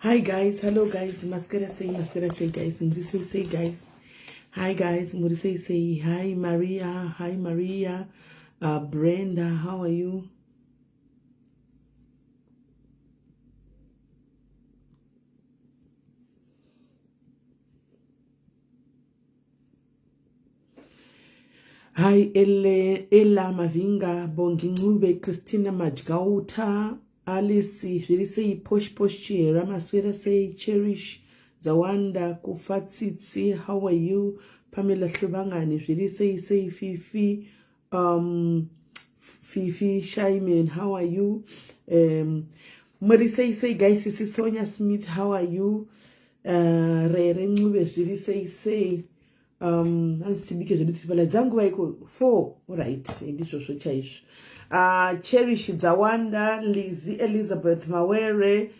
Hi guys, hello guys, maswera sei, maswera sei guys, muri sei sei guys. Hi guys, muri sei sei. Hi Maria, hi Maria. Brenda, how are you? Hi Ele, Ella Mavinga, Bongi Ncube, Christina Majgauta, Alice, zviri sei, Posh Posh Chihera, maswera sei, Cherish, Zawanda, Kufa Tsitsi, how are you? Pamela Hlubangani, zviri sei sei, Fifi, Fifi Shyman, how are you? Muri sei sei guys, Sisi Sonia Smith, how are you? Rere Ncube, zviri sei sei. Hanzi tibike zvedu tiri pala dzanguva iko 4, right, ndizvozvo chaizvo. Cherish Dzawanda, Lizzie Elizabeth Mawere,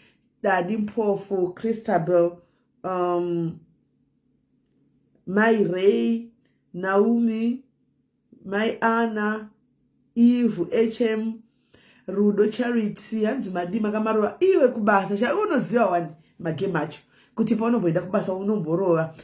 Dadi Mpofu, Christabel, Mai Ray, Naomi, Mai Anna, Eve, HM, Rudo Charity, hanzi madii makamarova iwe kubasa cha unoziva wani magame acho kuti paunomboenda kubasa unomborova.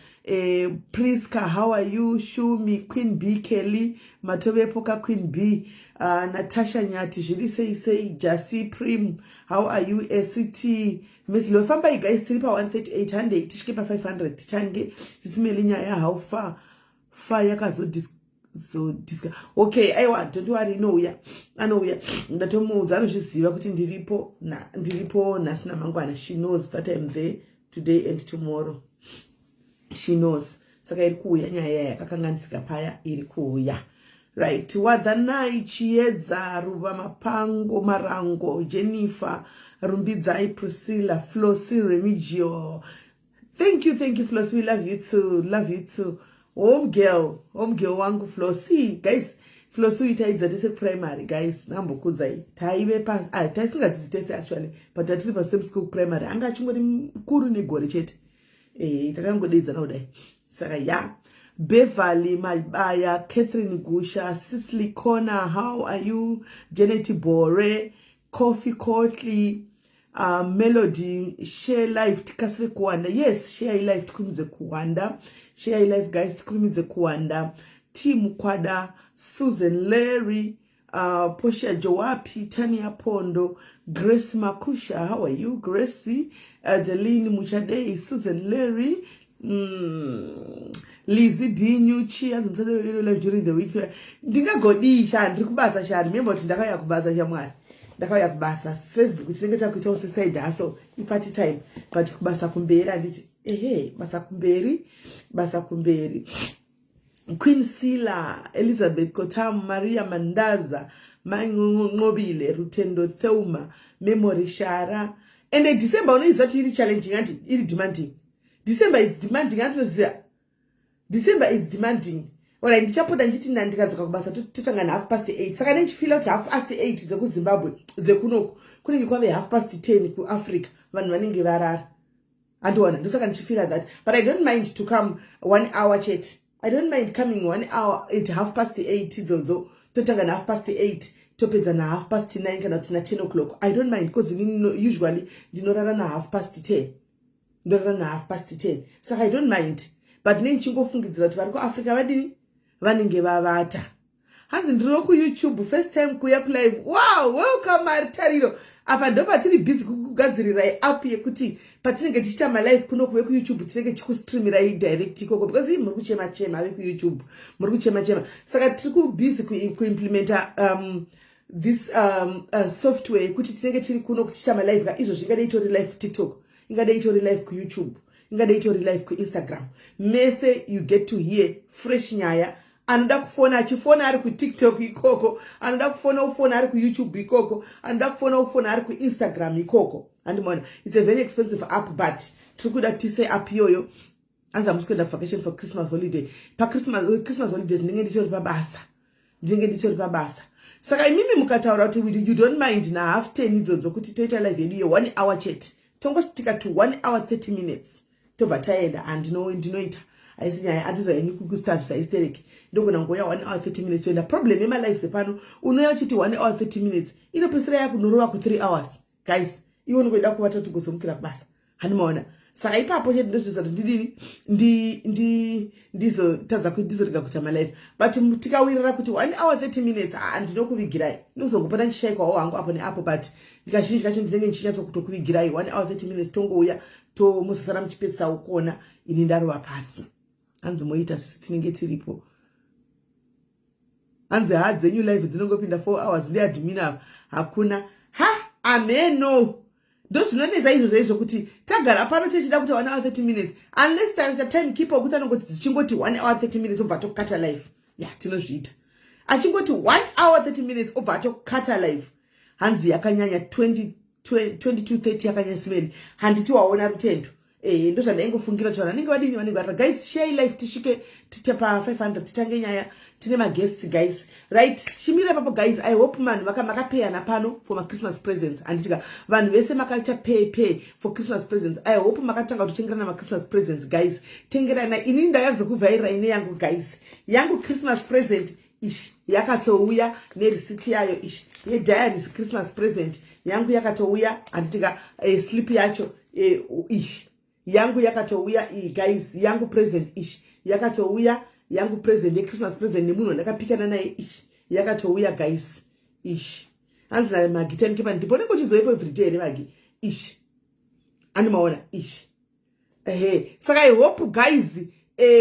Priska, how are you? Shumi, Queen B, Kelly, matovepo ka Queen B, Natasha Nyati, zviri sei sei, Jasi Prim, how are you? SCT, Miss Lo, fambai guys, tiri pa 138, handei tisvike pa 500 tichange tisimeli nyaya how far far yakazodis so disca. Okay, aiwa, don't worry, inouya, anouya, ndatomuudza, anozviziva kuti ndiripo na ndiripo nhasi namangwana. She knows that I'm there today and tomorrow, she knows. Saka iri kuuya nyaya yakakanganisika paya, iri kuuya. Right, Wadhanai Chiedza, Ruva Mapango, Marango, Jennifer, Rumbidzai, Priscilla, Flossy Remigio, thank you, thank you Flossy, we love you too, love you too. Home girl, home girl wangu Flossy guys. Flossy itaidza tese primary guys, nambokudzai taive pa taisingadzidzi tese actually, but tatiri pa same school primary, anga achingori mukuru negore chete, takangodeidzana kudai. Saka ya Beverly Mabaya, Catherine Gusha, Cicely Corner, how are you? Janet Bore, Coffee Courtly, Melody, share live tikasire kuwanda. Yes, share live tikurumidze kuwanda. Share live guys, tikurumidze kuwanda. Tim Kwada, Susan Larry, Posha Joapi, Tania Pondo, Grace Makusha, how are you Gracie? Adeline Muchadei, Susan Larry, Lizzie Binyuchi, hanzi musadero live during the week. Ndingagodii sha, ndiri kubasa sha, remember kuti ndakauya kubasa sha mwari. Ndakauya kubasa, Facebook tinenge takuitawo seside hustle, iparty time, but kubasa kumberi handiti, ehe, basa kumberi, basa kumberi. Queen Sila, Elizabeth Kotam, Maria Mandaza, Manqobile, Rutendo Theuma, Memory Shara. And in December unoiziva kuti iri challenging anti iri demanding. December is demanding, andinoziva. December is demanding. Alright, ndichapota ndichiti ndikadzoka kubasa totanga na 8:30. Saka ndichifila kuti 8:30 dzekuZimbabwe dzekunoku kunenge kwave 10:30 kuAfrica, vanhu vanenge varara. Andiona, ndosaka ndichifila that, but I don't mind to come 1 hour chete. I don't mind coming 1 hour at 8:30 idzodzo, totanga na 8:30 topedza na 9:30 kana kuti na 10 o'clock. I don't mind because inini usually ndinorara na 10:30. Ndorara na 10:30. Saka I don't mind. But nenchingofungidzira kuti vari kuAfrica vadini vanenge vavata. Hanzi ndiri kuYouTube, first time kuuya kulive. Wow, welcome Maritariro. Apa ndo patiri busy kukugadzirirai app yekuti patinenge tichiita malive kuno kuve kuYouTube tinenge tichikustreamirai direct ikoko, because ii muri kuchema chema vekuYouTube, muri kuchema chema. Saka tiri kubusy kuimplementa this software yekuti tinenge tiri kuno kutiita malive ka izvo zvingadai itori live kuTikTok, ingadai itori live kuYouTube, ingadai itori live kuInstagram. Mese you get to hear fresh nyaya. Anoda kufona achifona ari kuTikTok ikoko, anoda kufona ufona ari kuYouTube ikoko, anoda kufona ufona ari kuInstagram ikoko. Andimona, it's a very expensive app, but tiri kuda tise app iyoyo. Anzi hamusi kuenda vacation for Christmas holiday? PaChristmas, Christmas holidays ndinenge nditori pabasa, ndinenge nditori pabasa. Saka imimi mukataura kuti you don't mind na 10:30 idzodzo kuti toita live yedu ye1 hour chete, tongostika to 1 hour 30 minutes tobva taenda, andinoita haisi nyaya, atizoyanyi kukustavhisa istereki, ndogona ngoya 1 hour 30 minutes toenda. Problem yemalives epano, unouya uchiti 1 hour 30 minutes, inopedzisira yakunorova ku3 hours guys. Iwe unongoida kuvata kuti ugozomukira kubasa. Handimaona. Saka ipapo chete ndozvisa kuti ndidini, ndizotadza, ndizorega kuita malive. But tikawirira kuti 1 hour 30 minutes, haa, ndinokuvigirai. Ndinozongopota ndichishaikwawo hangu apo neapo, but ndikazhinji kacho ndinenge ndichinyatsokutokuvigirai 1 hour 30 minutes. Tongouya, tomuzosara muchipedzisawo kuona ini ndarova pasi. Hanzi moita, tinenge tiripo. Hanzi haa, dzenyu live dzinongopinda 4 hours ndiadmin ava hakuna. Ha, ameno, ndozvinonetsa izvozvo izvo, kuti tagara pano tichida kuti 1 hour 30 minutes, unless taita time keeper wekuti anongoti dzichingoti 1 hour 30 minutes, obva atokata live. Ya, tinozviita. Achingoti 1 hour 30 minutes, obva atokata live. Hanzi yakanyanya 22:30, yakanyanya simeni. Handiti waona, Rutendo? Ndo zvandaingofungira kuti vanhu vanenge vadini, vanenge varira. Guys, share live, tisvike pa 500, titange nyaya. Tine maguests, guys. Right, chimira ipapo, guys. I hope vanhu makapeyana pano for machristmas presents. Handitika vanhu vese makaita pay pay for Christmas presents? I hope makatanga kutotengerana machristmas presents, guys. Tengerana. Inini ndayazokuvhairirai neyangu, guys. Yangu Christmas present ishi yakatouya nerisiti yayo, ishi yediaries. Christmas present yangu yakatouya, handitika? Slip yacho ishi yangu yakatouya iyi, guys. Yangu present ishi yakatouya, yangu present yechristmas present nemunhu wandakapikana naye, ishi yakatouya, guys, ishi. Hanzi naMagi, timekeeper ndipo unenge uchizoipo everyday here, Magi? Ishi andimaona ishi. Ehe, saka I hope, guys,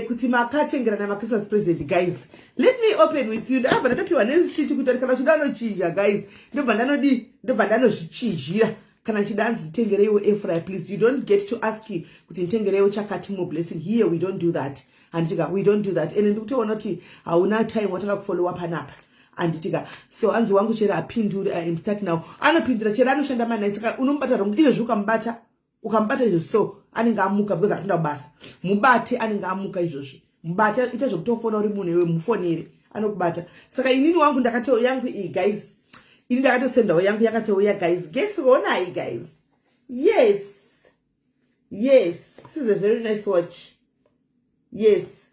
kuti makatengerana machristmas present. Guys, let me open with you. Ndakabva ndatopiwa nerisiti kuti kana uchida anochinja, guys. Ndobva ndanodii? Ndobva ndanozvichinjira. Kana nchida, anzi nditengereiwo airfryer, please. You don't get to ask kuti nditengereiwo chakati. More blessing here, we don't do that, handitika? We don't do that. And ndikutoona kuti hauna time watanga kufollowa panapa, handitika? So anzi wangu chero apindure. I am stuck now. Anopindura chero, anoshanda manight, saka unomubata wrong izvezvi. Ukamubata izvozvi, so anenge amuka because akuenda kubasa. Mubate, anenge amuka izvozvi. Mubate, ita zvekutofona uri munhu iwe, mufonere, anokubata. Saka inini wangu ndakato yangu iyi, guys, ini ndakatosendawo yangu, yakatouya, guys. Guess, onai, guys. Yes, this is a very nice watch. Yes.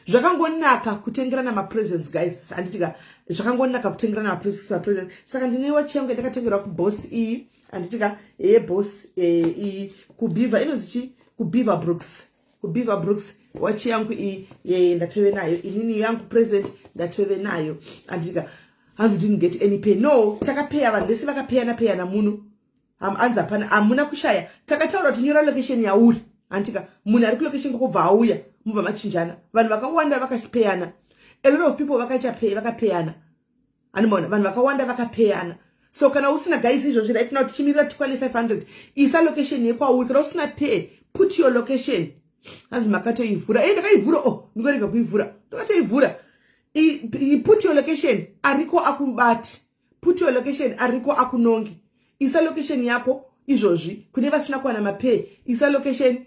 Zvakangonaka kutengerana mapresents, guys, handitika? Zvakangonaka kutengerana mapresents. Saka ndine watch yangu yandakatengerwa kuboss iyi, handitika? Yeboss iyi kubeaver, inonzi chi? Kubeaver Brooks, kuBeaver Brooks. Watch yangu iyi ndatove nayo inini, yangu present ndatove nayo, handitika? Hanzi didn't get any pay. No, takapeya, vanhu vese vakapeyana peyana muno. Hanzi hapana, hamuna kushaya. Takataura kuti nyora location yauri, handitika? Munhu ari kulocation kokobva auya, mubva machinjana. Vanhu vakawanda vakapeyana. A lot of people vakaita pay, vakapeyana. Anomaona vanhu vakawanda vakapeyana. So kana usina, guys, izvozvi right now tichimirira tikwane 500, isa location yekwauri. Kana usina pay, put your location. Hanzi makatoivhura? E, ndakaivhura. O, oh, ndingorega kuivhura? Ndakatoivhura. Put your location, ariko akubati. Put your location, ariko akunonge. Isa location yako izvozvi. Kune vasina kuwana mapay, isa location,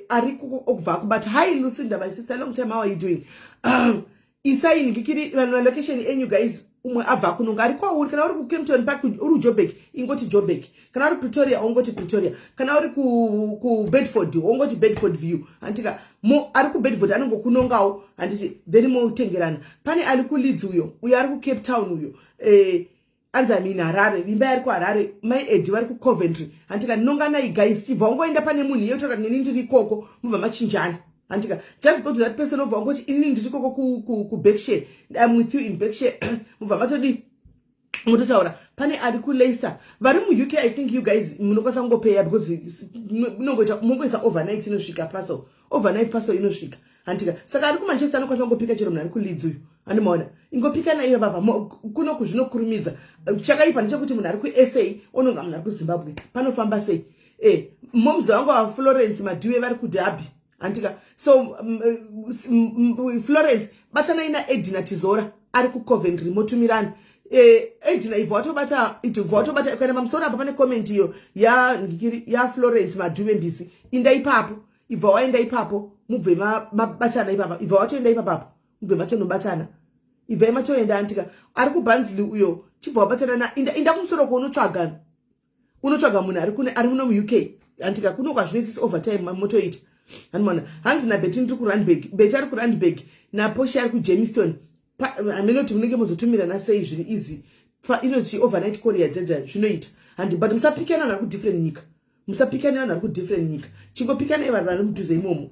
ariko okubva akubata. Hi Lucinda, my sister, long time. How are you doing? Isai ngikiri vanhu valocation enyu, guys. Umwe abva kunonga ari kwauri. Kana uri kuKempton Park, uri kuJoburg, ingoti Joburg. Kana uri Pretoria, ongoti Pretoria. Kana uri kuBedford, ongoti Bedford View, handitika? Ari kuBedford anongokunongawo, handiti? Then motengerana. Pane ari kuLeeds uyo, uyo ari kuCape Town uyo, anzi amin Harare, vimba ari kuHarare, mai Edi vari kuCoventry, handitika? Nonganai, guys. Chibva wangoenda pane munhu iye, totaura, "Nini ndiri ikoko," mubva machinjana, handitika? Just go to that person, obva wangoti, "Inini ndiri ikoko kuBerkshire, I'm with you in Berkshire." Mubva matodi mutotaura. Pane ari kuLeicester, vari muUK, I think you guys munokwanisa kungopeya because munongoisa overnight, inosvika parcel. Overnight parcel inosvika, handitika? Saka ari kuManchester anokwanisa kungopika chero munhu ari kuLeeds uyu, handimaona? Ingopikana ive papa kunoku, zvinokurumidza. Chakaipa ndechekuti munhu ari kuSA ononga munhu ari kuZimbabwe, panofamba sei? Momzi vangu vaFlorence Madhuve vari kuDerby, handika? So Florence, batanai naEdina Tizora ari kuCoventry, motumirani. Edina, ibva watobata, ibva watobata. Kana pamusoro apa pane comment iyo yaFlorence Madhuve Mbisi, inda ipapo, ibva waenda ipapo, mubve mabatana ipapa. Ibva watoenda ipapapo, mubve matonobatana. Ibvai matoenda, andika? Ari kuBarnsley uyo, chibva wabatana na inda, inda kumusoro kwaunotsvaga, unotsvaga munhu ari muno muUK, andika? Kuno kwazvinoisisi overtime motoita, hanimona? Hanzi naBeti, ndiri kuRandburg. Beti ari kuRandburg, naPoshi ari kuJermiston. Haminoti munenge mozotumirana sei? Zviri easy, inozi overnight courier dzedza, zvinoita. Handi, but musapikana vanhu vari kudifferent nyika, musapikane vanhu vari kudifferent nyika, chingopikanai vanhu vari mudhuze imomo.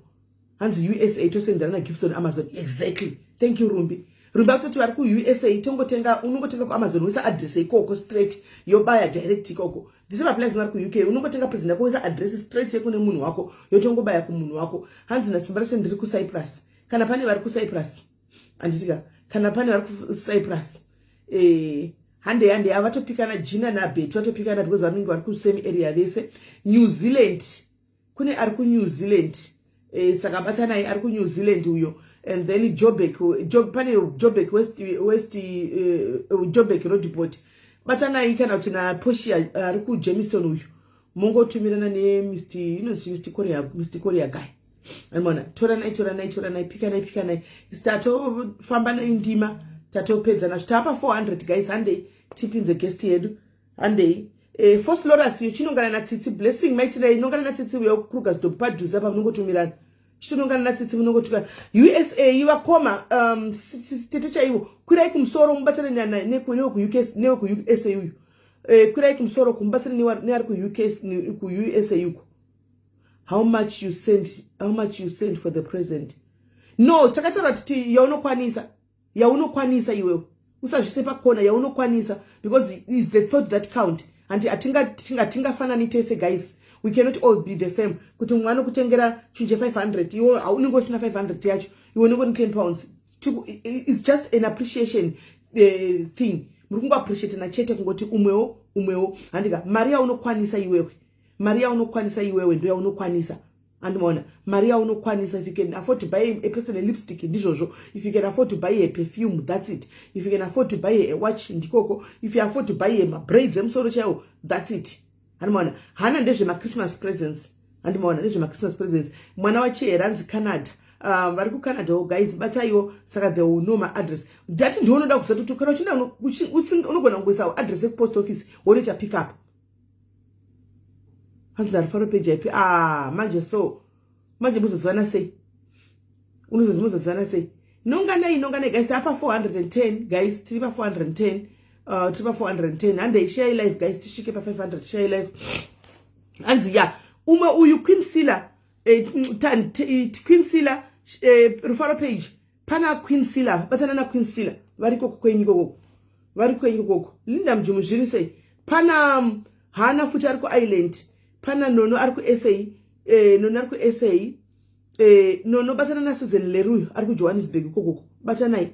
Hanzi USA tosenderana gifts on Amazon. Exactly, thank you Rumbi. Rumbi akutoti vari kuUSA tongotenga, unongotenga kuAmazon woisa address ikoko straight, yobaya direct ikoko. The same applies vari kuUK, unongotenga present yako woisa address straight yekune munhu wako, yotongobaya kumunhu wako. Hanzi naSimba rese ndiri kuCyprus. Kana pane vari kuCyprus, anditika, kana pane vari kuCyprus, handei handei, avatopikana Gina naBet vatopikana because vanenge vari kusame area vese. New Zealand, kune ari kuNew Zealand, saka batanai ari kuNew Zealand uyo. And then Jobek, Job, pane Jobek West, Jobek Roadport, batanai kana kuti naPoshia ari kuJemiston uyu, mongotumirana neMr inonzi Mr Korea, Mr Korea guy. Aimona, toranai toranai toranai, pikanai pikanai, tatofamba neindima, tatopedza nazvo, tapa 400 guys. Handei tipinze guest yedu, handei. First Loras iyo chinongana naTsitsi Blessing maitinai, inongana naTsitsi uyo Krugersdorp padhuze apa, munongotumirana, chitonongana naTsitsi, munongotukana. USA vakoma, tete chaivo, kwirai kumusoro mubatane newekuUSA uyu. Kwirai kumusoro kumubatane neari kuUK, kuUSA uko. How much you send, how much you send for the present? No, takataura titi yaunokwanisa, yaunokwanisa iwewe, usazvise pakona, yaunokwanisa, because is the thought that count. Handi hatingafanani tese guys, we cannot all be the same. Kuti mumwe anokutengera chinhu che500, iwe unenge usina 500 yacho, iwe unenge une £10. It's just an appreciation thing, muri kungoappreciatana chete, kungoti umwewo umwewo, handika. Mari yaunokwanisa iwewe, mari yaunokwanisa iwewe ndo yaunokwanisa, andimaona. Mari yaunokwanisa, if you can afford to buy a person a lipstick, ndizvozvo. If you can afford to buy a perfume, that's it. If you can afford to buy a watch, ndikoko. If you afford to buy a mabraids emusoro chaiwo, that's it, handimaona. Hana ndezvemachristmas presents, handimaona, ndezvemachristmas presents. Mwana wachihera anzi Canada, vari kuCanada guys, bataiwo, saka they will know maaddress. Ndati ndionoda kuzati kana uchinda unogona kungoisa address yekupost office, wonoita pick up. Hanzi ndarifaro page ipi? Ah, manje so manje muzozivana sei? Unozozi muzozivana sei? Nonganai nonganai guys, tapa 410 guys, tiri pa 410, tiri pa 410. Handei, share live guys, tisvike pa 500, share live. Hanzi ya umwe uyu Queen Sila, Queen Sila, Rufaro page, pana Queen Sila, batana na Queen Sila, vari koko kwenyu ikokoko, vari kwenyu ikokoko. Linda Mujumu, zviri sei? Pana Hana futi ari kuIsland, pana Nono ari kuSA, Nono ari kuSA, Nono batana naSusan Leruyo ari kuJohannesburg ikokoko, batanai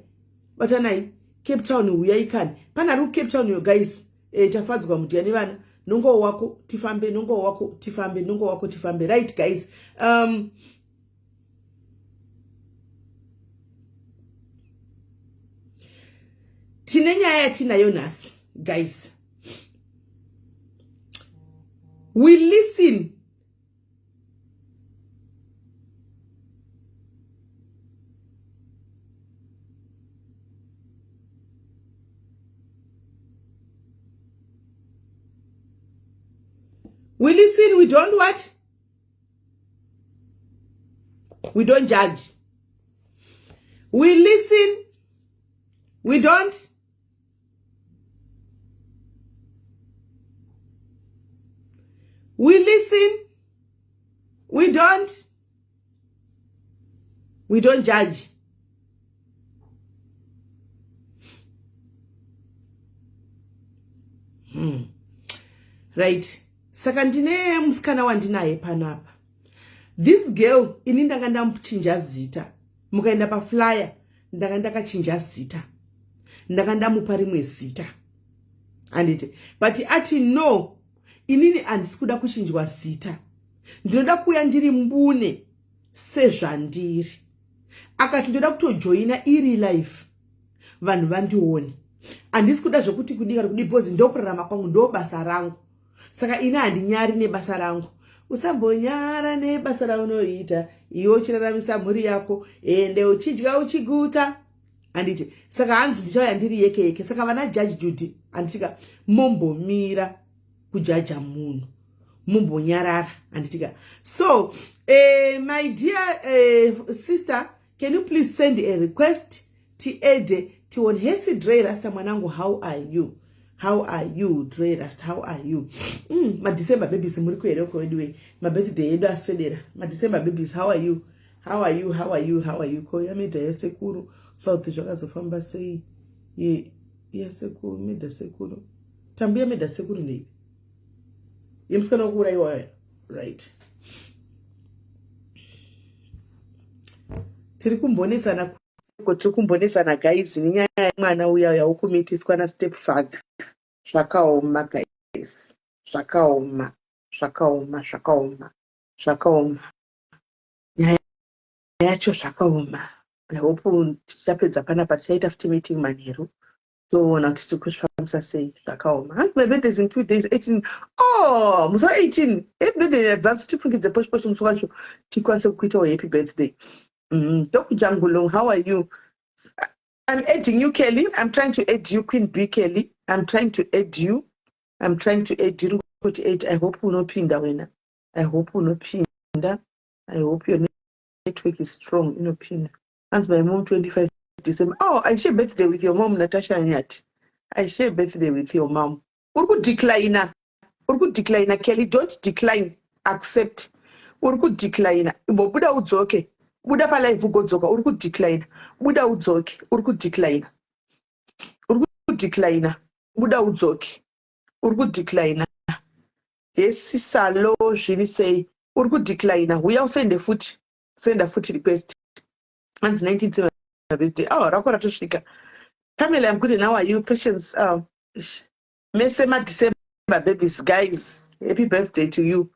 batanai. Cape Town, huyai kani, pana ari kuCape Town yo guys, Tafadzwa Mudya nevana, nongowo wako tifambe, nongowo wako tifambe, nongowo wako tifambe. Right guys, tine nyaya yatinayo nhasi guys. We listen, we listen, we don't what? We don't judge. We listen, we don't, we listen, we don't judge. Right, saka ndine musikana wandinaye panapa. This girl, ini ndanga ndamuchinja zita. Mukaenda paflyer, ndanga ndakachinja zita, ndanga ndamupa rimwe zita, handiti? But ati no, inini handisi kuda kuchinjwa zita, ndinoda kuuya ndiri mbune sezvandiri. Akati ndoda kutojoina iri live, vanhu vandione, handisi kuda zvokuti kudika kudi, because ndokurarama kwangu, ndo basa rangu, saka ini handinyari nebasa rangu. Usambonyara nebasa raunoita iwe uchiraramisa mhuri yako, ende uchidya uchiguta, handiti? Saka hanzi ndichauya ndiri yeke yeke. Saka vana Judge Judy, handitika, mombomira kujaja munhu, mumbonyarara, handitika? So my dear sister, can you please send a request tiede tione? Hesi Dre Rasta mwanangu, how are you? How are you, Dre Rust? How are you? MaDecember babies muri kuhere uko weduwe? Mabirthday edu aswedera. MaDecember babies, how are you? How are you? How are you? How are you? Ko yamedha yasekuru South zvakazofamba sei? Ye yasekuru medha sekuru. Tambu yamedha sekuru ndeipi? Yemusikana wekuurayiwa, right? Tiri kumbonetsana, tiri kumbonetsana guys, nenyaya yemwana uya uya wokumitiswa nastep father. Zvakaoma guys, zvakaoma, zvakaoma, zvakaoma, zvakaoma. Nyaya yacho zvakaoma. I hope tichapedza panapa, tichaita futi meeting manheru, toona kuti tiri kuzvifambisa sei. Zvakaoma. Hanzi my birthday is in 2 days, 18. Oh, musi wa18. Happy birthday in advance. Tifungidze poshi poshi musi wacho tikwanise kukuitawo happy birthday. Dr Jangulo, how are you? I'm adding you, Kelly. I'm trying to add you, Queen B Kelly. I'm trying to add you. I'm trying to add you. Kuti add. I hope unopinda wena. I hope unopinda. I hope your network is strong. Inopinda. Hanzi my mom 25 December. Oh, I share birthday with your mom, Natasha Nyati. I share birthday with your mom. Uri kudecline. Uri kudecline, Kelly. Don't decline. Accept. Uri kudecline. Imbobuda udzoke. Buda palive ugodzoka. Uri kudecline. Buda udzoke. Uri kudecline. Uri kudecline. Buda udzoke. Uri kudecline. Yes, salo zviri sei? Uri kudecline. Huya usende futi. Senda futi request. Hanzi 19 birthday. Oh, rako ratosvika. Pamela, I'm good and how are you? Patience. Mese ma-December babies, guys. Happy birthday to you.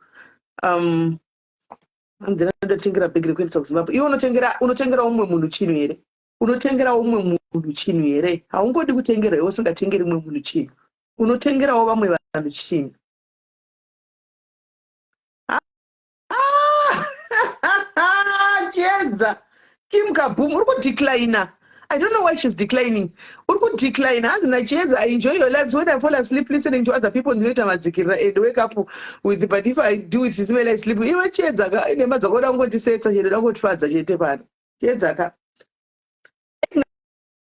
Hanzi ndotengera bhegi rekuendesa kuZimbabwe. Iwe unotengera, unotengera umwe munhu chinhu here? Unotengera umwe munhu chinhu here? Haungodi kutengera iwe usingatengeri umwe munhu chinhu. Unotengerawo vamwe vanhu chinhu. Ah! Chiedza. Kim Kaboom, uri kudeclina. I don't know why she's declining. Uri kudecline. Hanzi naChiedza, I enjoy your lives. When I fall asleep listening to other people, ndinoita madzikirira and wake up with, but if I do it, sisime I sleep. Iwe Chiedza ka, inhema dzakoda kungotisetsa chete, uda kungotifadza chete pano. Chiedza ka.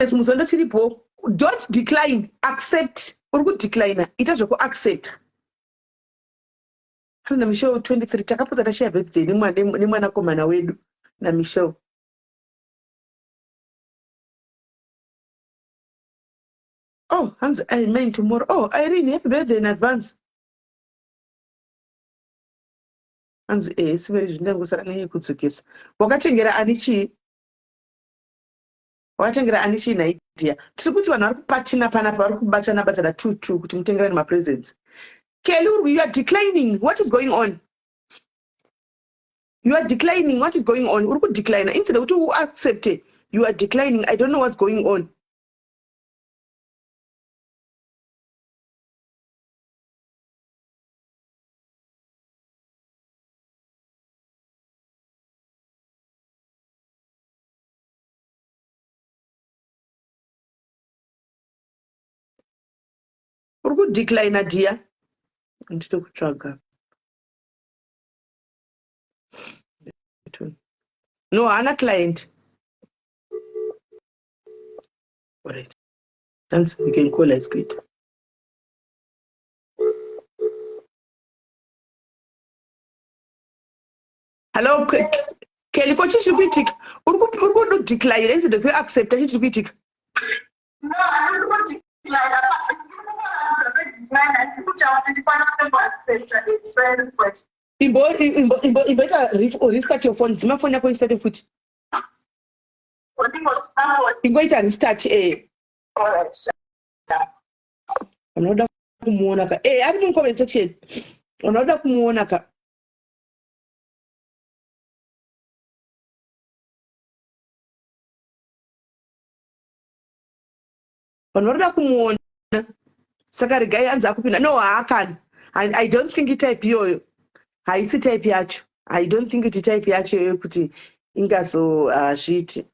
Agnes Muzondo tiripo. Don't decline. Accept. Uri kudeclina. Ita zvekuaccepta. Hanzi naMichelle 23 takapotsa tashaya birthday nemwanakomana wedu naMichelle. Oh, hanzi I mean tomorrow. Oh, Irene, happy birthday in advance. Hanzi siveri zvindangosara neyekudzokesa. Wakatengera ani chii? Wakatengera ani chii naidia? Tiri kuti vanhu vari kupatina panapa, vari kubatana batana two two kuti mutengerane mapresents. Kelly, you are declining. What is going on? You are declining. What is going on? Uri kudecline. Instead of kuti uaccept, you are declining. I don't know what's going on. Uri kudecline, dear. Nditokutsvaga. No, haana client. Alright. Thanks. You can call us good. Hello, Kelly, ko chii chiri kuitika? Uri kudecline instead of accept, chii chiri kuitika? No, handisi kudecline. Handisi kutya kuti ndikwanise kuaccepta a friend request. Imboita restart your phone. Dzima phone yako istate futi. Ingoita restart eh. Alright. Unoda kumuona ka? Eh, ari mu comment section. Unoda kumuona ka? Vanhu varikuda kumuona. Saka regai anzi akupinda. No, haakani. I don't think itype iyoyo. Haisi type yacho. I don't think kuti type yacho iyoyo kuti ingazozviiti.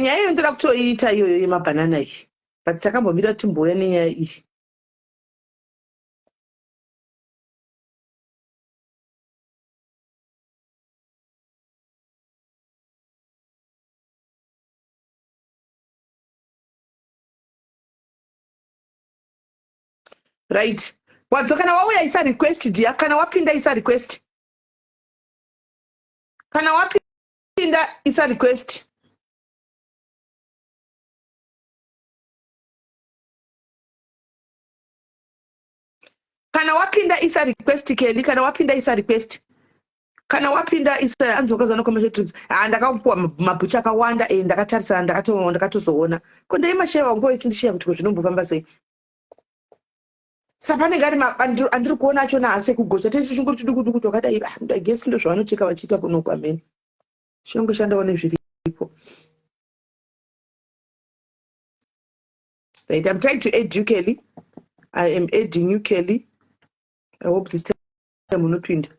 Nyaya iyo ndoda kutoiita iyoyo yemabhanana iyi, but takambomira timbouya nenyaya iyi. Right, wadzo, kana wauya isa request dear, kana wapinda isa request, kana wapinda isa request. Kana wapinda isa request, Kelly. Kana wapinda isa request. Kana wapinda isa. Anzi wakazana commercial trips. Ha, ndakapuwa mabhuchi akawanda e ndakatarisa, ndakatozoona ko ndaimasheya wangu isindisheya kuti zvinombofamba sei. Sapanenge ari andiri kuona achona haasi ekugocha, tese chingori chiduku duku twakadai. I guess ndo zvavanocheka vachiita kunoku, amene chinongoshandawo nezviripo. Right, I'm trying to add you, Kelly. I am adding you, Kelly. I hope this time unopinda.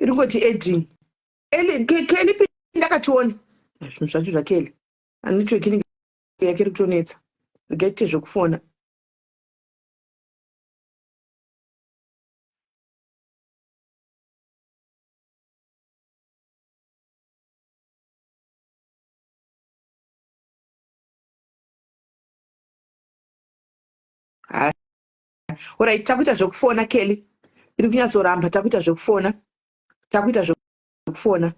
Iri kungoti adding. Kelly, pinda katione zvinhu zvacho zvaKelly. Network inenge yake iri kutonetsa. Regai tiite zvekufona. Alright, takuita zvekufona. Kelly iri kunyatsoramba. Takuita zvekufona, takuita zvekufona.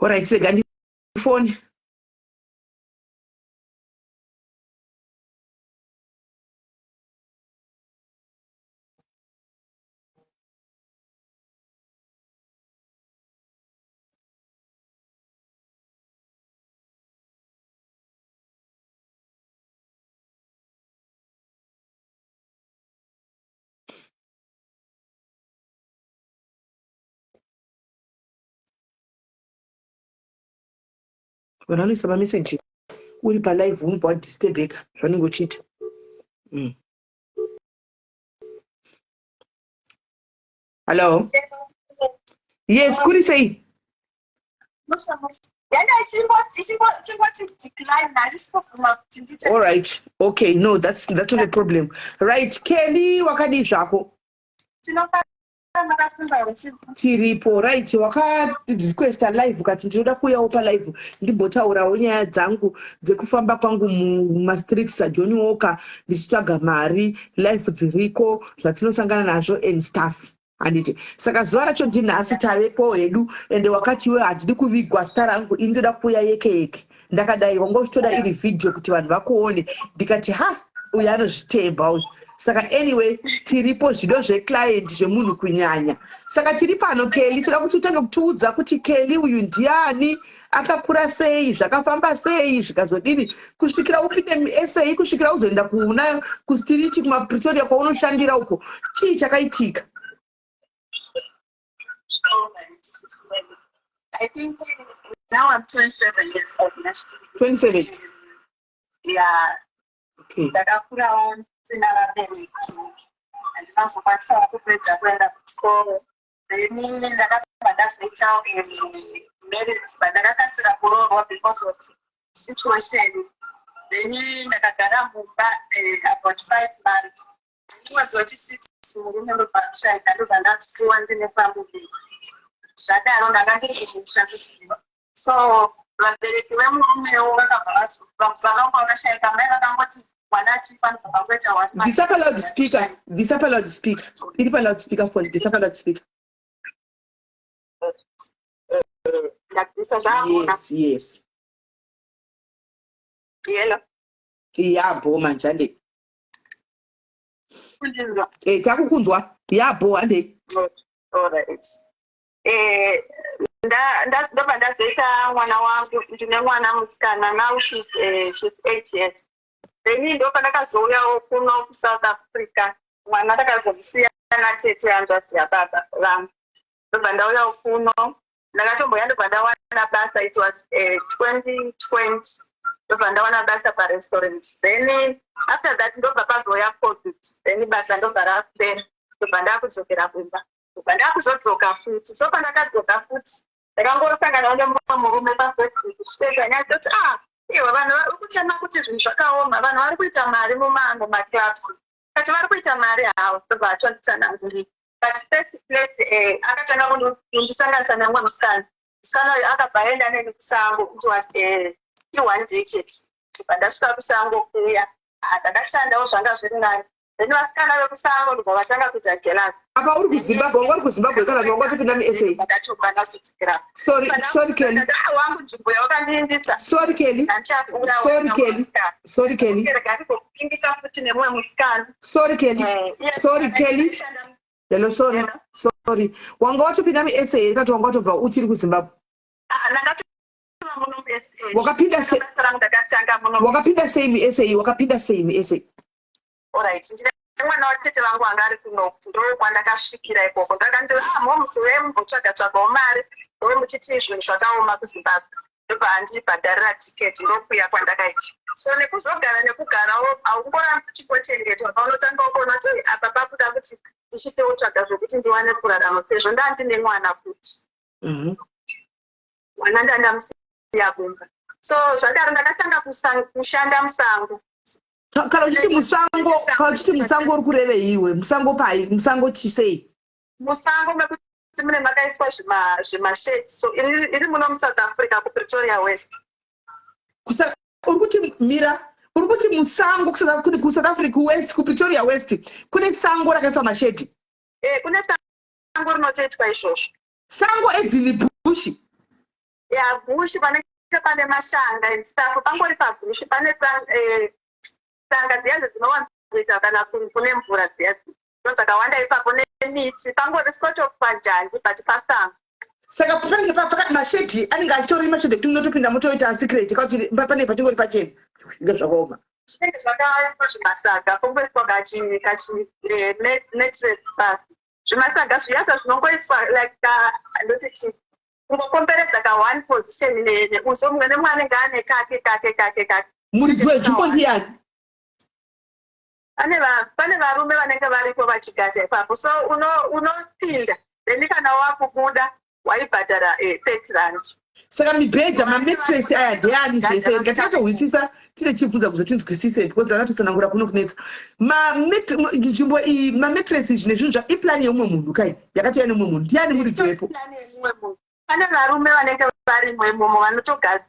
Alright, sega ndifoni. Vanhu vanoisa mameseji uri palive, unobva wadisturbeka zvanenge uchiita. Hello, yes, kuri sei? Yanga ichingoti decline, handisi kubvuma kuti ndite. All right, okay, no, that's not a problem. Right, Kelly, wakadii zvako? Tinofara, makasimba here chidzi? Tiripo. Right, wakarequesta live ukati ndinoda kuuyawo palive ndimbotaurawo nyaya dzangu dzekufamba kwangu mumastreets saJohn Walker ndichitsvaga mari, life dziriko, zvatinosangana nazvo and stuff, handiti? Saka zuva racho ndinhasi, tavepo hedu. Ende wakati iwe handidi kuvigwa zita rangu, ini ndoda kuuya yeke yeke ndakadai. Wanga uchitoda iri vhidhiyo kuti vanhu vakuone. Ndikati ha, uyu anozvitemba uyu. Saka anyway, tiripo, zvido zveclient zvemunhu kunyanya. Saka tiri pano, Kelly. Toda kuti utange kutiudza kuti Kelly uyu ndiani, akakura sei, zvakafamba sei, zvikazodini kusvikira upinde muSA, kusvikira uzoenda kuna kustreet kumaPretoria kwaunoshandira uko. Chii chakaitika? I think now I'm 27 years old. 27? Yeah. Okay. Ndakakurawo ndisina vabereki, handinazokwanisawo kupedza kuenda kuchikoro. Then ndakabva ndazoitawo married, but ndakakasira kuroorwa because of situation. Then ndakagara mumba about 5 months. Mwedzi wechi6 murume ndobva kushaika, ndobva ndakusiwa ndine pamuviri. Zvadaro ndanga ndiri kumusha kuziva, so vabereki vemurumewo vakabva vakanga vakashaika. Mai vakangoti mwana achifa, ndobva vangoita one month. Bvisa paloud speaker, bvisa paloud speaker, iri paloud speaker phone, bvisa paloud speaker. Ndabvisa zvaakuna. Yes. Yelo. Yabho manje, hande. Kundinzwa? Takukunzwa, yabho, hande. Alright. Ndobva ndazoita mwana wangu. Ndine mwana musikana, now she's 8 years. Then ndo pandakazouyawo kuno kuSouth Africa. Mwana ndakazomusiya natete, hanzvadzi yababa vangu. Ndobva ndauyawo kuno, ndakatomboya, ndobva ndawana basa. It was 2020. Ndobva ndawana basa parestaurant. Then after that ndobva pazouya COVID, then basa ndobva rapera, ndobva ndakudzokera kumba, ndobva ndakuzodzoka futi. So pandakadzoka futi, ndakangosanganawo nemumwe murume paFacebook, tichitoita nyaya, toti, "Ah, iwe, vanhu vari kuchema kuti zvinhu zvakaoma, vanhu vari kuita mari mumaclubs." Kati vari kuita mari havo. Ndobva atonditsanangurira. But first place, akatanga kundisanganisa nemumwe musikana. Musikana uyu akabva aenda neni kusango. It was i-one day chete. Ndobva ndasvika kusango kuya. Ah, ndakashandawo, zvanga zviri nani. Then vasikana vekusango ndobva vatanga kuita jealous. Apa uri kuZimbabwe, wanga uri kuZimbabwe kana kuti wanga watopinda muSA? Ndakatobva ndazodzokera. Sorry, sorry, Kelly. Wangu, nzvimbo yawakandiindisa. Sorry, Kelly. Sorry, Kelly. Sorry, Kelly. Rega ndikokupindisa futi nemumwe musikana. Sorry, Kelly. Sorry, Kelly. Hello, sorry. Hello. Sorry, wanga watopinda muSA here kana kuti wanga watobva uchiri kuZimbabwe? Ndakatova muno muSA. Wakapinda Basa rangu ndakatanga muno. Wakapinda sei muSA? Wakapinda sei muSA? Alright, ndine mwana watete vangu anga ari kuno, ndo kwandakasvikira ikoko. Ndakandoti, "Ah, momusi wembotsvaga tsvagawo mari, ndo muchiti zvinhu zvakaoma kuZimbabwe." Ndobva andibhadharira tiketi, ndokuya kwandakaita. So nekuzogara nekugarawo, haungorambi uchingochengetwa. Paunotanga kuona kuti, "Ei, apa pakuda kuti ndichitotsvaga zvokuti ndiwane kurarama," sezvo ndandine mwana futi. Mwana ndandamusiya kumba. So zvadaro ndakatanga kushanda musango. Kana uchiti musango, kana uchiti musango, uri kurevei iwe? Musango pai? Musango chisei? Musango mekuti mune makaiswa zvimashedi. So iri muno muSouth Africa, kuPretoria West. Uri kuti, mira, uri kuti musango kuSouth Africa West, kuPretoria West, kune sango rakaiswa mashedhi? Kune sango rinotoitwa izvozvo. Sango ezini, bush? Ya, bush panenge pane mashanga and stuff, pangori pabush, pane tsanga dziya dzinowanzoita kana kune mvura dziya, ndo dzakawanda ipapo, nemiti, pangori sort of panjanji, but pasango. Saka panenge mashedhi anenge achitori mashedhi ekuti munotopinda motoita secret, kakuti panenge pachingori pachena? Inge zvakaoma. Zvinenge zvakaiswa zvimasaga, pongoiswa kachi kachi mattress pasi, zvimasaga zviyasa zvinongoiswa like ndoti chii, kungokomberedza ka one position neuso. Mumwe nemumwe anenge ane kake kake kake kake. Muridzi wenzvimbo ndiyani? Pane varume vanenge varipo vachigata ipapo. So unopinda, then kana wakubuda waibhadhara R30. Saka mibhedha, mamattress aya ndeyani zvese? Ngatinatsohwisisa, tine chibvunza kuzotinzwisise, because ndanatotsanangura kuno kunetsa. Nzvimbo iyi, mamattress, izvi nezvinhu zva iplani yeumwe munhu kai, yakatouya nemumwe munhu? Ndiani muridzi wepo? Plan yemumwe munhu. Pane varume vanenge varimo imomo,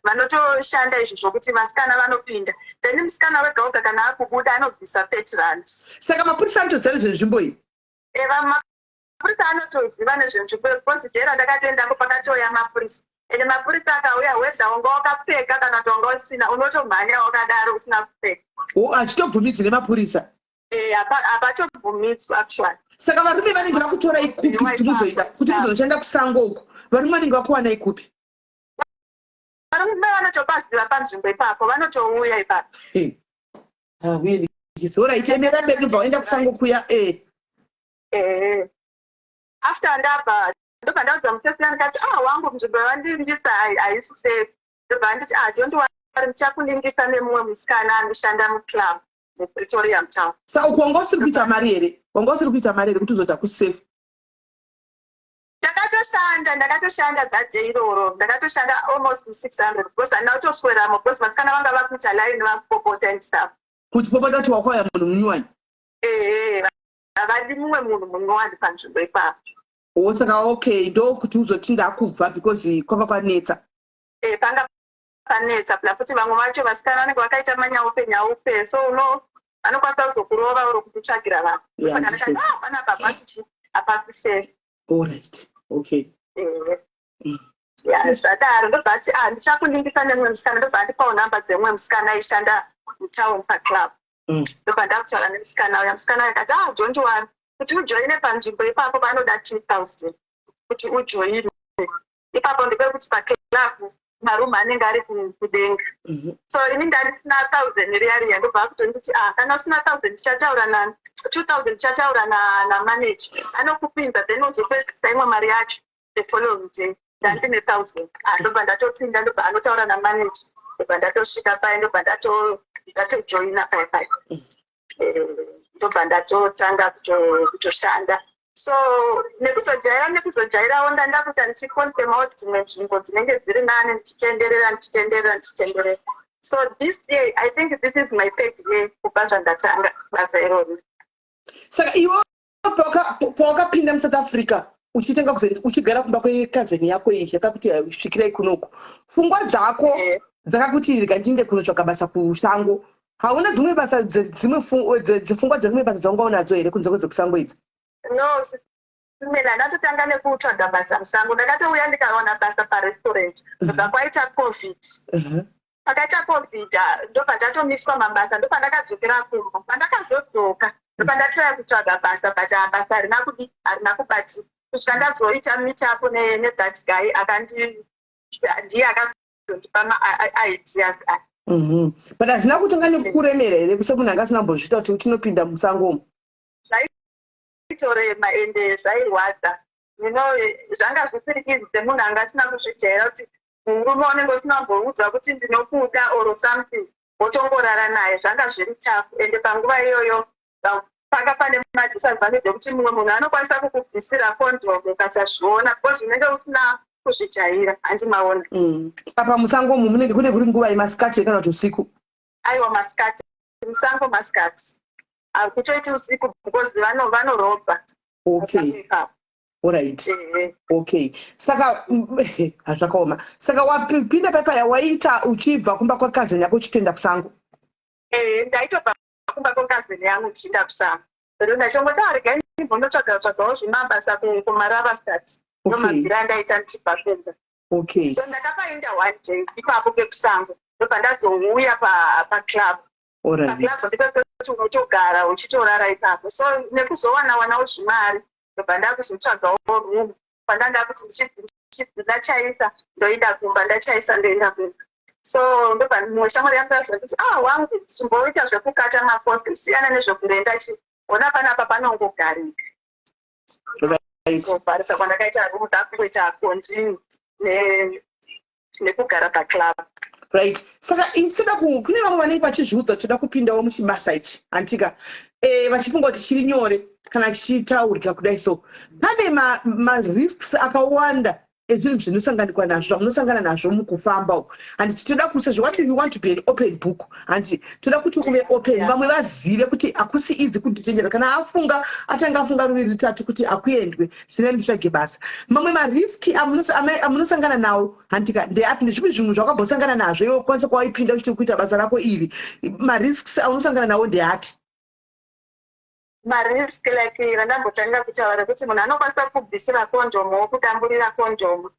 vanotoshanda izvo zvokuti vasikana vanopinda, then musikana wega wega kana akubuda anobvisa R30. Saka mapurisa anotoziva nezvenzvimbo iyi? Eva, mapurisa anotoziva nezvenzvimbo, because day randakatoendako pakatouya mapurisa. Ende mapurisa akauya, whether wanga wakapfeka kana kuti wanga usina, unotomhanya wakadaro usina kupfeka. O, achitobvumidzwi nemapurisa? Hapatobvumidzwi actually. Saka varume vanenge vakutorai kupi kuti muzoita, kuti muzonoshanda kusango uko? Varume vanenge vakuwanai kupi? Varume vanotopaziva panzvimbo ipapo, vanotouya ipapo. Alright, endera mberi. Ndobva waenda kusango kuya. Ehe, after ndabva, ndobva ndaudza musesina, ndikati, "Ah, wangu, nzvimbo yavandindisa haisi safe." Ndobva anditi, "Ah, don't worry, ndichakuningisa nemumwe musikana anoshanda muclub muPretoria mutown." Saka uku wanga usiri kuita mari here? Wanga usiri kuita mari here kuti uzoita kusafe? Takatosha. Ndakatoshanda that day iroro. Ndakatoshanda almost 600 because handina kutosweramo, because vasikana vanga vakuita line, vakupopota and stuff. Kuti popota kuti wakauya munhu munyowani? Ehe, havadi mumwe munhu munyowani panzvimbo ipapo. O, saka okay, ndokuti uzoti ndakubva because kwanga kwanetsa. E, panga panetsa. Pula futi vamwe vacho vasikana vanenge vakaita manyaupe nyaupe, so uno vanokwanisa kuzokurova uro kukutsvagira vanhu. Saka ndakati, "Ah, panapa hapasi hapasi safe." Allright, okay. Ya, zvadaro ndobva ati, "Ah, ndichakuningisa nemumwe musikana." Ndobva andipawo nhamba dzemumwe musikana aishanda mutown paclub. Ndobva ndakutaura nemusikana uya. Musikana uya akati, "Ah, don't worry, kuti ujoine panzvimbo ipapo vanoda 2000 kuti ujoine ipapo." Ndepekuti paclub marumu anenge ari kudenga. So ini ndandisina 1000 riya riya. Ndobva akutonditi, "Ah, kana usina 1000, ndichataura na 2000, ndichataura namanager, anokupinza, then uzopedzisa imwe mari yacho the following day." Ndandine 1000. Ah, ndobva ndatopinda, ndobva anotaura namanager, ndobva ndatosvika pai, ndobva ndatojoina pai pai. Ndobva ndatotanga kutoshanda. So nekuzojaira, nekuzojairawo, ndandakuita ndichiconfirmawo dzimwe nzvimbo dzinenge dziri nani, ndichitenderera, ndichitenderera, ndichitenderera. So this year, I think this is my third year kubva zvandatanga basa irori. Saka iwe pawakapinda muSouth Africa, uchitanga uchigara kumba kwecousin yako iyi yakakuti svikirai kunoku, pfungwa dzako dzakakuti rega ndiinde kunotsvaga basa kusango, hauna dzimwe basa dzimwe dzipfungwa dzemimwe basa dzaunga unadzo here kunze kwedzekusango idzi? No, simena ndatotanga nekutsvaga basa musango. Ndakatouya ndikawana basa parestaurant. Ndobva kwaita COVID. Pakaita COVID, ah, ndobva ndatomiswa mabasa. Ndobva ndakadzokera kumba. Pandakazodzoka, ndobva ndatraya kutsvaga basa, but ah, basa harina kudi, harina kubatika, kusvika ndazoita meet up nethat guy akandi, ndiye akazondipa maideas aya. But hazvina kutanga nekukuremera here semunhu anga asina kumbozviita kuti uchinopinda musango umu? Zvaaitorema ende zvairwadza. Zvanga zvisiri easy semunhu anga asina kuzvijaira, kuti murume unenge usina kumboudza kuti ndinokuda or something, wotongorara naye. Zvanga zviri tough. Ende panguva iyoyo panga pane madisadvantage ekuti mumwe munhu anokwanisa kukubvisira condom ukasazviona, because unenge usina kuzvijaira, handimaona? Apa musango umu munenge kune kuri nguva yemasikati kana kuti usiku? Aiwa, masikati. Musango masikati, hakutoiti usiku because vanorobha. Okay, alright. Okay, saka hazvakaoma. Saka wapinda pepaya, waita uchibva kumba kwecousin yako uchitoenda kusango? Eh, ndaitobva kumba kwecousin yangu ndichienda kusango. Pero ndachongoti, "Ah, regai ndimbonotsvaga tsvagawo zvimabasa kuMarabastad." Ndomabvira andaita ndichibva kumba. So ndakapainda one day ipapo pekusango, ndobva ndazouya paclub. Paclub ndepekuti unotogara uchitorara ipapo. So nekuzowana wanawo zvimari, ndobva ndakuzotsvagawo room pandanda kuti ndachaisa ndoenda kumba, ndachaisa ndoenda kumba. So ndobva mumwe shamwari yangu yaziva kuti, "Ah, wangu, chimboita zvekukata mapost, usiyana nezvekurenda, chi ona panapa panongogarika." So bharisa kwandakaita room, ndakungoita continue nekugara paclub. Right, saka instead kune vamwe vanenge vachizviudza, toda kupindawo muchibasa ichi, hantika, vachifunga kuti chiri nyore kana chichitaurika kudai. So pane marisks akawanda ezvinhu zvinosanganikwa nazvo, zvamunosangana nazvo mukufamba uku, handiti? Toda sezvo wati you want to be an open book, handiti? Toda kuti uve open, vamwe vazive kuti hakusi idzi kundichenjera kana afunga, atanga afunga ruviri rutatu kuti akuendwe zvina nditsvage basa. Mamwe marisks amunosangana nawo, handika, ndeapi? Ndezvipi zvinhu zvakambosangana nazvo iwe kwanisa kwawaipinda uchiti kuita basa rako iri? Marisks aunosangana nawo ndeapi? Marisk like randambotanga kutaura, rekuti munhu anokwanisa kubvisira kondomu, wokudamburira kondomu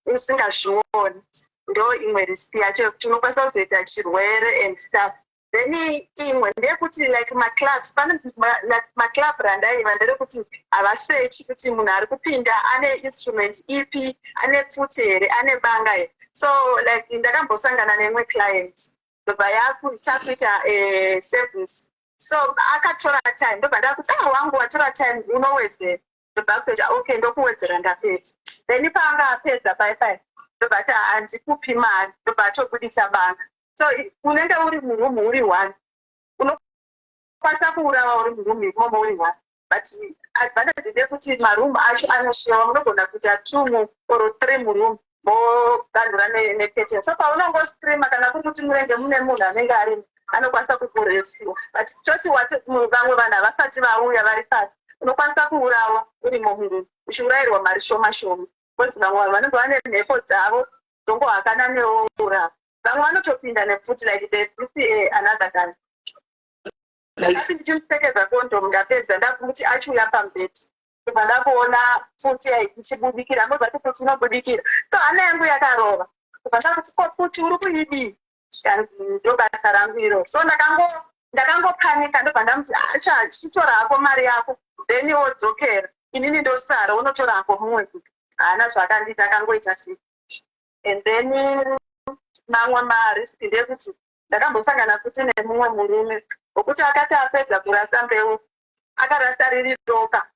usingazvioni, ndo imwe risk yacho yekuti unokwanisa kuzoita chirwere and stuff. Then imwe ndeyekuti like maclubs, pane like maclub randaiva nderekuti havasechi kuti munhu ari kupinda ane instrument ipi, ane pfuti here, ane banga here. So like ndakambosangana neimwe client, ndobva takuita service. So akatora time. Ndobva ndakuti, "Ah, wangu, watora time, unowedzera." Ndobva akuita, "Okay, ndokuwedzera ndapedza." Then paanga apedza pai pai, ndobva ati, "Handikupi mari." Ndobva atobudisa banga. So unenge uri muroom uri one, unokwanisa kuurawa uri muroom imomo uri one. But advantage ndeyekuti maroom acho anoshewa, munogona kuita two or three muroom, mogandura necurtain. So paunongoscreama, kana kuri kuti munenge mune munhu anenge arimo, anokwanisa kukurescue. But toti vamwe vanhu havasati vauya, vari pasi, unokwanisa kuurawa urimo muroom, uchiurayirwa mari shoma shoma, because vamwe vanhu vanenge vane mhepo dzavo, dzongohakana newourawa. Vamwe vanotopinda nepfuti, like the this another guy. Ndakati ndichimupfekedza condom, ndapedza, ndakuti achiuya pamubhedhi, kubva ndakuona pfuti ichibudikira. Ndobva ti pfuti inobudikira, so hana yangu yakarova. Kubva ndakuti, "Ko pfuti uri kuidii?" Zvikanzi, "Ndo basa rangu iro." So ndakangopanika, ndobva ndamuti, "Acha, chitora hako mari yako, then wodzokera, inini ndosara, unotora hako mumwe." Haana zvaakandiita, akangoita sei. And then mamwe marisk ndeyekuti ndakambosangana futi nemumwe murume wekuti akati apedza kurasa mbeu, akarasa riri ropa.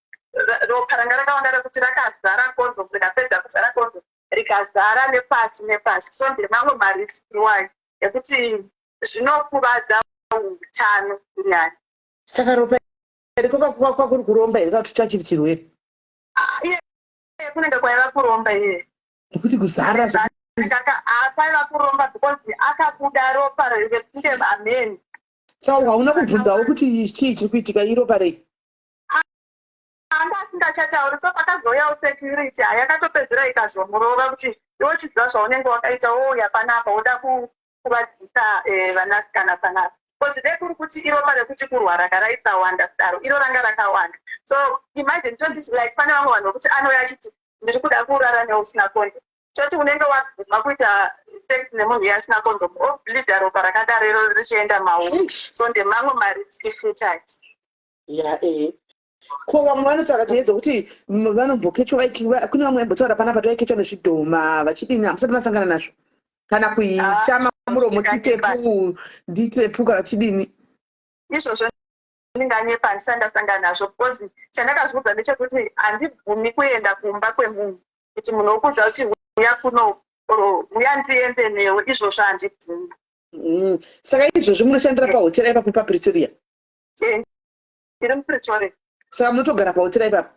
Ropa ranga rakawanda rekuti rakazara condom, rikapedza kuzara condom, rikazara nepasi nepasi. So ndemamwe marisk iwayo ekuti zvinokuvadza utano kunyanya. Saka ropa iri kwakuri kuromba here, kana kuti chachiri chirwere? Ah, iye kunenge kwaiva kuromba iye. Nekuti kuzara Kwaiva kuromba, because akabuda ropa rekunge ameni. Saka hauna kubvunzawo kuti chii chiri kuitika, iropa rei? Anga asingachatauri. So pakazouyawo security, yakatopedzera ikazomurova kuti, "Iwe chiziva zvaunenge wakaita, wouya panapa woda kuvadzisa vanasikana panapa." Because dai kuri kuti iropa rekuti kurwara karaisawanda kudaro, iro ranga rakawanda. So imagine, toti like pane vamwe vanhu vekuti anouya achiti, "Ndiri kuda kurara neusina condom." Toti unenge wabvuma kuita sex nemunhu iye asina condom, obleeda ropa rakadaro iro richienda mauri. So ndemamwe marisk futi. Ya, ehe. Ko vamwe vanotaura nyaya dzekuti vanombokechwa, kune vamwe vaimbotaura panapa, taikechwa nezvidhoma vachidini. Hamusati masangana nazvo, kana kuishama muromo, titepu nditepu kana chidini? Izvozvo ndinganyepa, handisati ndasangana nazvo, because chandakazviudza ndechekuti handibvumi kuenda kumba kwemunhu, kuti munhu wokuudza kuti, "Uya kuno," or "Uya ndiende newe," izvozvo handibvumi. Saka izvozvo munoshandira pahotera ipapo paPretoria? Eh, ndiri muPretoria. Saka munotogara pahotera ipapo?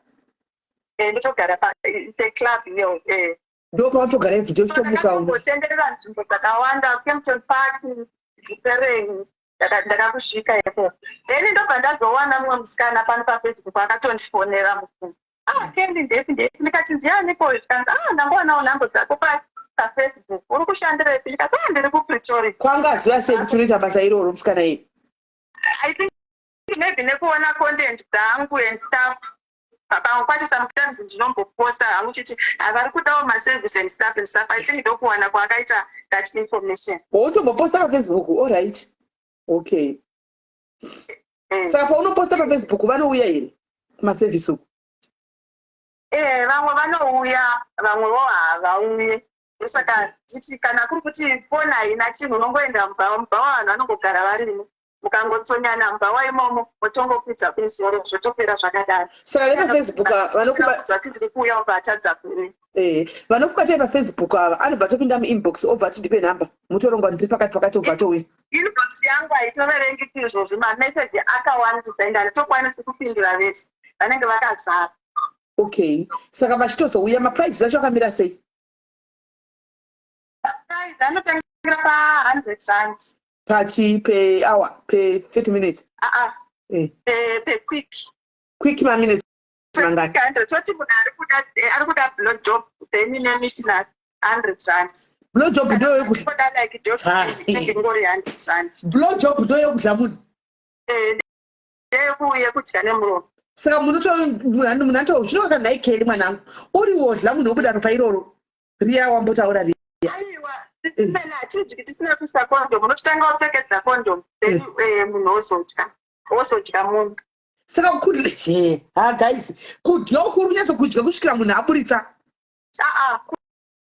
Eh, ndotogara pa, it's a club iyo, eh. Ndo paunotogara everyday, So uchitomuka? Ndakatombotenderera nzvimbo dzakawanda, Kempton Park, Dzipereni, ndakakusvika ikoko. Then ndobva ndazowana mumwe musikana pano paFacebook, akatondifonera mufungo, "Ah, Kendi, ndepi ndepi?" Ndikati, "Ndianiko?" Zvikanzi, "Ah, ndangowanawo nhambo dzako paFacebook, uri kushandirepi?" Ndikati, "Ah, ndiri kuPretoria." Kwanga aziva sei kuti unoita basa iroro, musikana iyi? I think maybe nekuona content dzangu and stuff. Pamwe pacho sometimes ndinomboposta hangu chiti havari kudawo maservice and stuff and stuff. I think ndokuwana kwaakaita that information. Wautomboposta paFacebook? Alright, okay. Eh. Saka paunoposta paFacebook, vanouya here kumaservice uku? Eh, vamwe vanouya, vamwewo havauye. Saka titi kana kuri kuti foni haina chinhu, unongoenda mubhawa. Mubhawa vanhu vanongogara varimo, mukangotsonyana mubhawa imomo, motongokwidza kumusoro, zvotopera zvakadaro. Saka vepaFacebook ava vanokuba Zvati ndiri kuuya, ubva atadza kuuya. Eh, vanokubatai paFacebook ava, anobva atopinda muinbox, obva ati, "Ndipe nhamba," mutorongwa, "Ndiri pakati pakati," obva atouya? Inbox yangu haitoverengi izvozvi, mameseji akawandisa, ende handitokwanisi kupindura vese, vanenge vakazara. Okay, saka vachitozouya, maprices acho akamira sei? Price anotangira pa100 rand. Pachi per hour, per 30 minutes? Aa. Eh. Pequick. Quick maminutes mangani? 100. Toti munhu ari kuda blow job, then nemissionary, R100. Blow job ndoyekudya? Kuda like job Ha. inenge ingori R100. Blow job ndoyekudya munhu? Eh, yekudya nemuromo. Saka munhu anoto zvino kana nhaikeli mwanangu, uri wodla munhu wobuda ropa iroro riya wambotaura riya? Aiwa, mene hatidyi tisina kuisa condom. Unototanga wapfekedza condom, then munhu wozodya munhu. Saka kudya, ha guys, kudya uku uri kunyatsokudya kusvikira munhu aburitsa? Aa,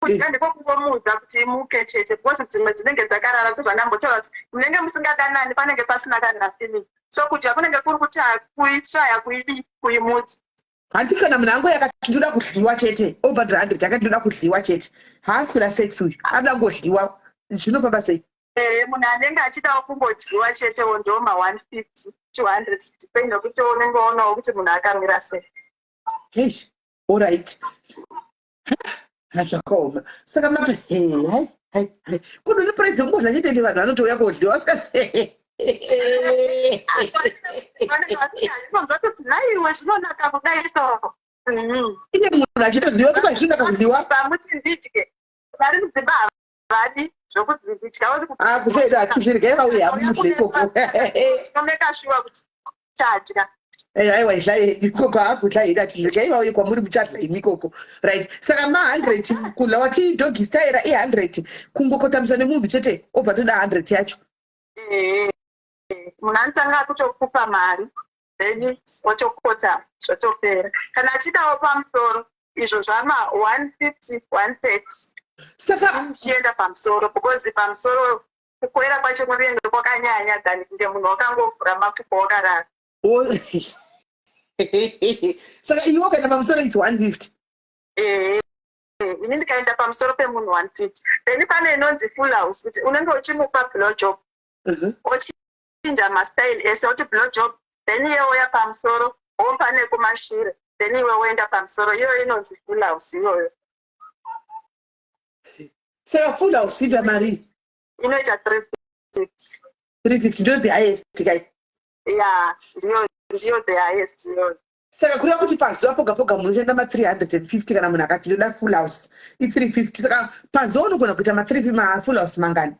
kudya ndiko kungomuudza kuti imuke chete, because dzimwe dzinenge dzakarara. Sezvandambotaura kuti munenge musingadanani, panenge pasina kana feeling, so kudya kunenge kuri kuti kuitraya kuidii, kuimudza. Handi kana munhu ango yakati, "Ndoda kudyiwa chete," obhadhara 100, akati, "Ndoda kudyiwa chete," haasi kuda sex uyu, anoda kungodyiwa, zvinofamba sei? Eh, munhu anenge achidawo kungodyiwa chetewo ndo ma150. 200, depend nekuti unenge waonawo kuti munhu akamira sei. Hey, alright, zvakaoma. Saka mati hai hai hai, kudoni price yekungodya chete ndi vanhu vanotouya kodyiwa asika. Vanenge vasinga kuti naiwe zvinonaka kudai so. Iye munhu achitodyiwa tuka zvinonaka kudyiwa. Pamuti ndidye, vari mudzimba havadi zvokudya. Ah, kutoida hatizvirgai, vauye hamudye ikoko. Tinomeka sure kuti tadya. Eh, aiwa, idlai ikoko, hakudla hedu, hatizvirgai, vauye kwamuri muchadla imi ikoko. Right, saka ma100 kudla wati doggy style i100, kungokotamiswa nemunhu chete obva toda 100 yacho? Ehe, munhu anotanga kutokupa mari, then otokota, zvotopera. Kana achidawo pamusoro, izvo zvama 150, 130. Saka ndichienda pamusoro, because pamusoro kukwera kwacho kunenge kwakanyanya than kunge munhu wakangovhura makumbo wakarara. Saka iwe ukaenda pamusoro its 150? Ehe, ini ndikaenda pamusoro pemunhu 150. Then pane inonzi full house, kuti unenge uchimupa blow job, ochinja mastyle ese, oti blow job, then iye woya pamusoro, wopa nekumashure, then iwe woenda pamusoro. Iyoyo inonzi full house iyoyo. Saka full house ita mari? Inoita 350. 350 ndo the highest kai? Ya, ndiyo the highest iyoyo. Saka kureva kuti pazuva poga poga munoshanda ma350? Kana munhu akati ndoda full house, i350, saka pazuva unogona kuita ma3 mafull house mangani?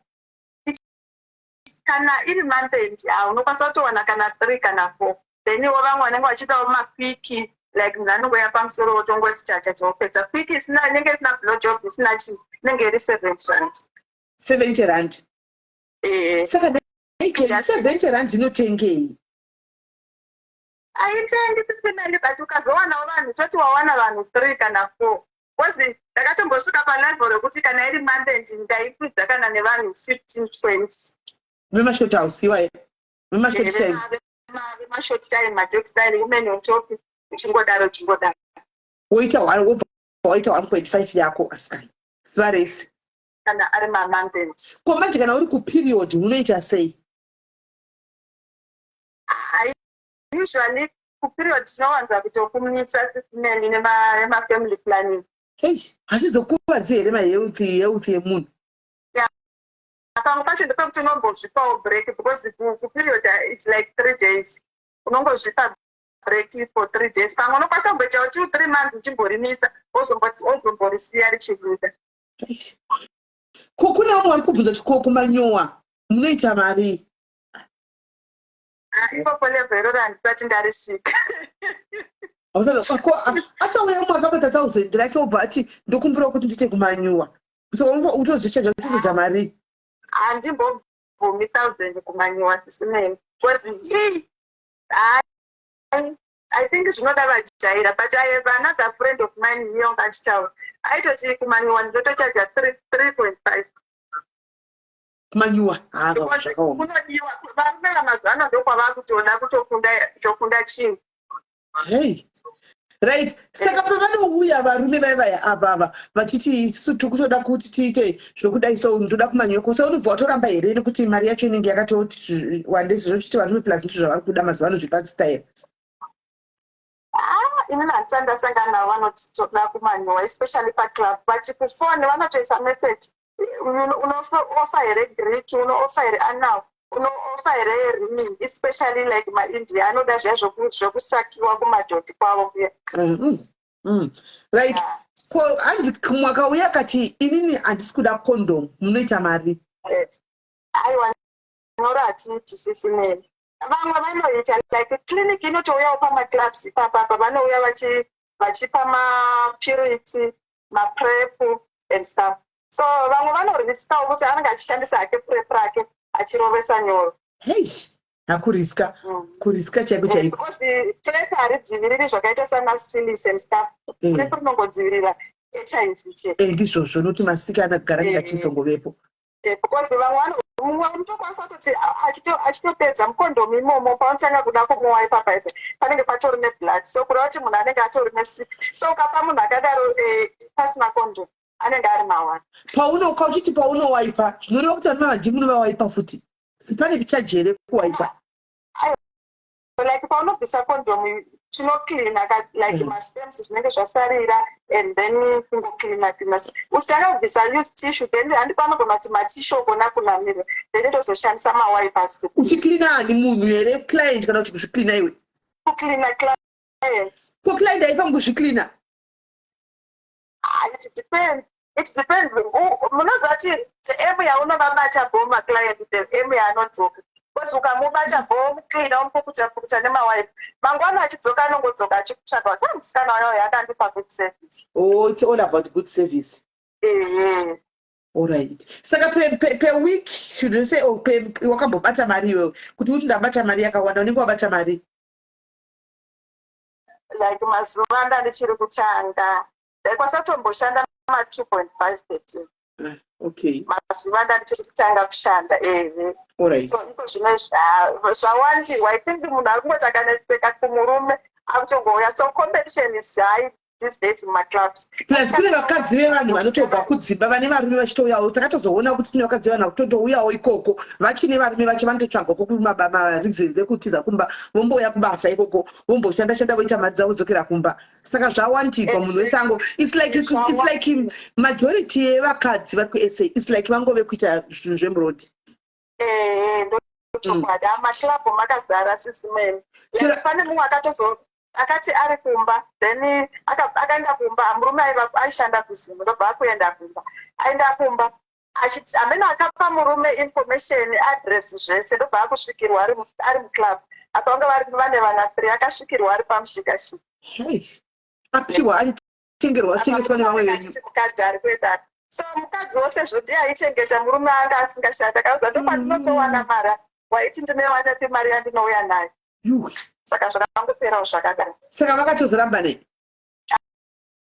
Kana iri month end, ha, unokwanisa kutowana kana three kana four. Then iwo vamwe vanenge vachiitawo maquickie, like munhu anongoya pamusoro wotongoti chacha chaupedza. Quickie isina, inenge isina blow job, isina chii, inenge iri R70. R70? Ee. Saka R70 inotengei? Haitengi sisinani, but ukazowanawo vanhu, toti wawana vanhu three kana four, because ndakatombosvika palevel rekuti kana iri month end ndaikwidza kana nevanhu 15, 20. Vemashort house iwaye, vemashort time? Vemashort time, madog style, women on top, uchingodaro uchingodaro. Woita one, wobva waita 1.5 yako asikana zuva rese? Kana ari mamonth end. Ko manje kana uri kuperiod unoita sei? Usually kuperiod tinowanza kutokumisa sisimeni nemafamily planning. Hei, hazvizokuvadzi here mahealth, health yemunhu? Pamwe pacho ndepekuti unombozvipawo break, because kuperiod its like 3 days, unongozvipa break for 3 days. Pamwe unokwanisa kumboitawo 2, 3 months uchimborimisa, wozomborisiya richibuda. Ko kune vamwe vari kubvunza kuti ko kumanyowa munoita mari? Ah, ipopo level iroro handisati ndarisvika. Ko achauya umwe akabata thousand rake, obva ati ndokumbirawo kuti ndiite kumanyuwa, so utozvichaja, utozoja mari? Handimbobvumi thousand kumanyowa sisimeni, because ii, hai, I think zvinoda vajaira. But I have another friend of mine here achitaura, aitoti kumanyowa ndinotochaja 3.5. Kumanyuwa? Because Zvakaoma. Kunodiwa varume vamazuva ano, ndokwava kutoda kutokunda chinhu. Hei, right, saka pavanouya varume vai vaya avava vachiti isusu tiri kutoda kuti tiite zvokudai, so ndoda kumanyuwa, so unobva watoramba here, nekuti mari yacho inenge yakatoti wandei sezvo chiti varume plus ndizvo zvavari kuda mazuva ano zvepastyle? Ah, inini handisati ndasangana navo vanoti toda kumanyowa, especially paclub, but kufoni vanotoisa message: "Unooffer here Greek? Unooffer here anal? Unooffer here rimming?" Especially like maIndia anoda zviya zvokusakiwa kumadhoti kwavo kuya. Right. Ko hanzi mwakauya akati inini handisi kuda condom, munoita mari? Eh, aiwa, nyoro hatiiti sisimeni. Vamwe vanoita, like clinic inotouyawo pamaclubs ipapapa, vanouya vachipa mapurity, maPrEP and stuff. So vamwe vanoriskawo kuti anenge achishandisa hake PrEP rake achirovesa nyoro. Hei, hakuriska. Kuriska chaiko chaiko. Because PrEP haridziviriri zvakaita sanasyphilis and stuff. PrEP rinongodzivirira HIV chete. Eh, ndizvozvo, nokuti masikana kugara achizongovepo. Because vamwe mumwe unotokwanisa kuti achitopedza mukondomu imomo, paunotanga kuda kumuwa ipapa ipe panenge patori neblood, so kureva kuti munhu anenge atori nesick. So ukapa munhu akadaro pasina condom, anenge ari mawani. Paunoka uchiti paunowaipa, zvinoreva kuti varume vandi munovawaipa futi? Sipane kuchaji here kuwaipa? Like paunobvisa condom, tinocleana like masperms zvinenge zvasarira, and then kungocleana cleana. Uchitanga kubvisa, use tissue, then handi panogona kuti matissue ogona kunamira, then ndozoshandisa mawipers. Uchicleana ani, munhu here, client, kana kuti kuzvicleana iwe? Kucleana client. Ko client haifangi kuzvicleana? Ah, it depends, it depends. Munoziva kuti the aim yaunovabata bo maclient, the aim yaanodzoka, because ukamubata bo, mucleana, umupukuta pukuta nemawipe, mangwana achidzoka anongodzoka achikutsvaga kuti, "Ah, musikana wayo yakandipa good service." Oh, it's all about good service. Ehe. Alright, saka per week, should you say, or per, wakambobata mari iwewe kuti uti ndabata mari yakawanda, unenge wabata mari? Like mazuva anda ndichiri kutanga, ndaikwanisa kutomboshanda ma2.5 per day. Mazuva anda ndichiri kutanga kushanda, ehe. So iko zvino zvawandirwa. I think munhu ari kungoti akanetseka kumurume, akutongouya. So competition is high these days mumaclubs. Plus kune vakadzi vevanhu vanotobva kudzimba vane varume vachitouyawo. Takatozoona kuti kune vakadzi vevanhu vakutotouyawo ikoko vachine varume vacho, vanototsvagako kumareasons ekutiza kumba, vombouya kubasa ikoko, vomboshanda shanda, voita mari dzavo, vodzokera kumba. Saka zvawandirwa, munhu wese ango it's like majority yevakadzi vari kuSA, it's like vangove kuita zvinhu zvemurodhi. Ehe, ndochokwadi. Amaclub makazara zvisimeni. Like pane mumwe akatozo akati ari kumba, then akaenda kumba, murume aiva aishanda kuZimu, ndobva akuenda kumba. Aenda kumba, hamene akapa murume information, address, zvese, ndobva akusvikirwa ari muclub. Apa vanga vari vane vana three. Akasvikirwa ari pamushikashika. Hey. Apiwa, atengerwa, atengeswa nevamwe venyu. Achiti mukadzi ari kuenda. So mukadzi wose zvoti aichengeta murume anga asingashandi, akaudza, "Ndopandinotowana mari. Waiti ndinoiwanepi mari yandinouya nayo?" Yuwi. Saka zvakangoperawo zvakadaro. Saka vakatozoramba nei?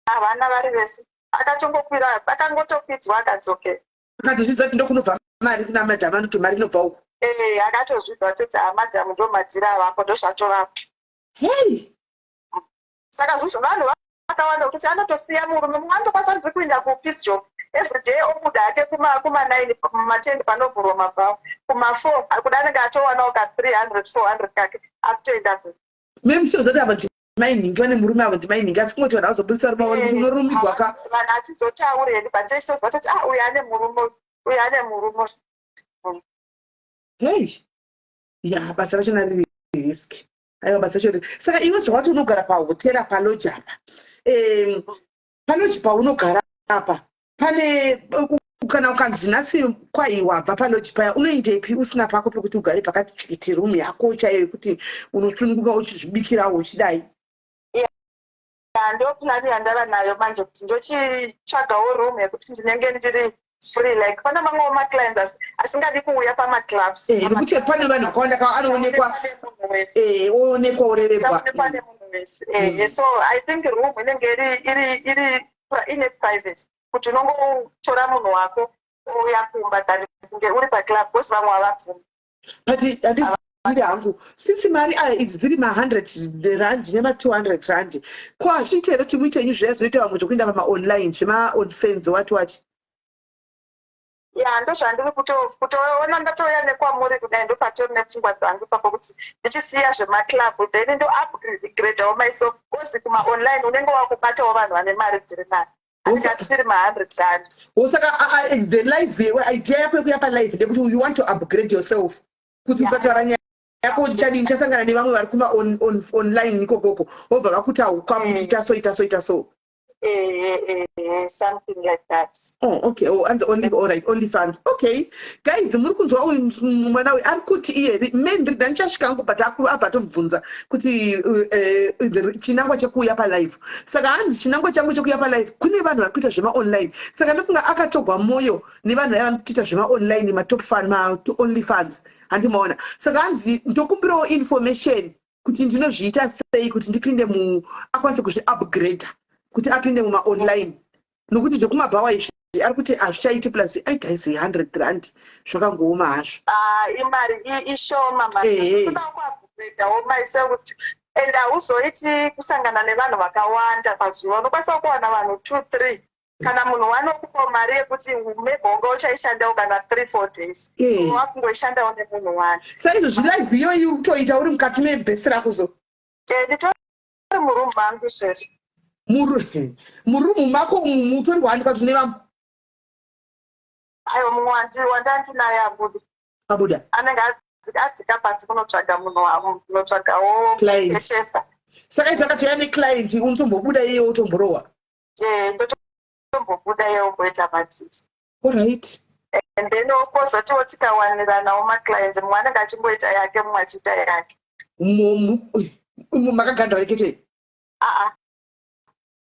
Havana, vari vese. Akatongokwira, akangotokwidzwa, akadzokera. Akatozviziva kuti ndokunobva mari kuna madhamu, anoti mari inobva uku. Ee, akatozviziva kuti hamadhamu ndo madhiri avapo, ndozvatovapo. Hei. Saka zvizvo vanhu vakawanda kuti anotosiya murume. Mumwe anotokwanisa ndiri kuenda kupiece job every day, obuda hake kuma9, kuma10 panovhurwa mabhawa, kuma4 kuda anenge atowanawo ka300 400 kake, akutoenda ku Memuchitozoti avo ndimainingi vane murume, avo ndimainingi, asi kungoti vanhu vazobudisa rume kuti unorumigwa ka. Vanhu hatizotauri hedu, but tichitoziva kuti, ah, uyu ane murume, uyu ane murume. Hei, ya, basa rachona riri risk. Aiwa, basa racho. Saka iwe zvawati unogara pahotera, palodge apa, palodge paunogara apa, pane kana ukanzi nhasi kwai wabva palodge paya, unoendepi usina pako pekuti ugare pakati tsvikiti, room yako chaiyo yekuti unosununguka uchizvibikirawo uchidai? Ya, ndo plan yandava nayo manje, kuti ndochitsvagawo room yekuti ndinenge ndiri free. Like pane mamwewo maclients asingadi kuuya pamaclubs. Nekuti pane vanhu vakawanda ka anoonekwa. Chaonekwa nemunhu wese. Oonekwa, oreregwa. Chaonekwa nemunhu wese. So I think room inenge iri ine private, kuti unongotora munhu wako ouya kumba than kunge uri paclub, because vamwe havabvumi. But handiziri hangu, since mari aya idzi dziri ma100 rand nema200 rand, ko hazviiti here kuti muite enyu zviya zvinoita vamwe zvokuenda pamaonline, zvemaonfans, wati wati? Ya, ndozvandiri kutoona. Ndatouya nekwamuri kudai, ndopatori nepfungwa dzangu ipapo, kuti ndichisiya zvemaclub, then ndo-upgradewo myself, because kumaonline unenge wakubatawo vanhu vane mari dziri nani, handingatisiri ma100 rand. Saka the live idea yako yekuya palive ndekuti you want to upgrade yourself, kuti ukataura nyaya yako uchadii, uchasangana nevamwe vari kuma online ikokoko, vobva vakuti kwakuti ita so, ita so, ita so. Something like that. Oh, okay. Oh, and only, all right, only fans. Okay. Guys, muri kunzwa uyu mwana uyu ari kuti iye men ndandichasvika hangu, but akuru abva atobvunza kuti chinangwa chekuuya palive. Saka hanzi, "Chinangwa changu chekuuya palive, kune vanhu vari kuita zvemaonline." Saka ndofunga akatogwa mwoyo nevanhu vaya vanotoita zvemaonline, matop fan, ma-only fans, handimaona. Saka hanzi, "Ndokumbirawo information kuti ndinozviita sei kuti ndipinde mu akwanise kuzviupgrade kuti apinde mumaonline, nokuti zvekumabhawa izvi ari kuti hazvichaiti." Plus, ai guys, R100 zvakangooma hazvo. Ah, imari ishoma. Mari kuupgradewo myself kuti, and hauzoiti kusangana nevanhu vakawanda pazuva, unokwanisa kuwana vanhu two three. Kana munhu wanokupawo mari yekuti maybe wanga uchaishandawo kana 3, 4 days, so wakungoishandawo nemunhu one. Saizvozvi live iyoyi uri kutoita uri mukati mebhesi rako so? Nditori murumu mangu izvezvi. Murumu mako umu mutori waandika kuti nevamwe? Aiwa, mumwe wandandinaye abuda. Abuda? Anenge adzika pasi kunotsvaga munhu wavo, kunotsvagawo Client. echesa. Saka izvo akatouya neclient, unotombobuda iye utomborohwa? Ndotombobuda iye omboita matiti. Alright. And then kwozotiwo tikawaniranawo maclients, mumwe anenge achimboita yake, mumwe achiita yake. Makagandwa neketeni? Aa,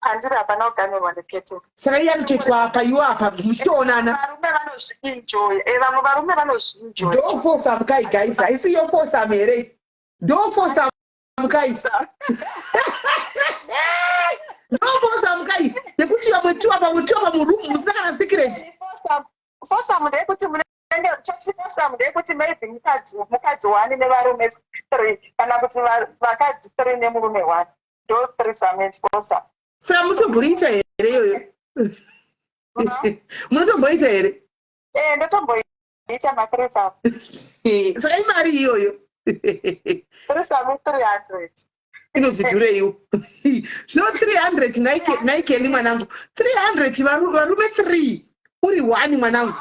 handiri, hapana kuganurwa neketeni. Saka iye anotoitwa apa, iwo apa, muchitoonana? Varume vanozvienjoya. Vamwe varume vanozvienjoya. Ndo foursome kai, guys? Haisi yo foursome here? Ndo foursome kai? Ndo foursome kai nekuti vamwe two apa, vamwe two apa, murumu musina kana secret? Foursome ndeyekuti munenge chati foursome ndeyekuti maybe mukadzi one nevarume three, kana kuti vakadzi three nemurume one, ndo threesome and foursome. Saka mutomboita here iyoyo? Munotomboita here? Ndotomboita mathreesome. Saka imari iyoyo? Threesome 300. Inobvidhureiwo zvino 300 naikeli mwanangu? 300, varume 3, uri one, mwanangu?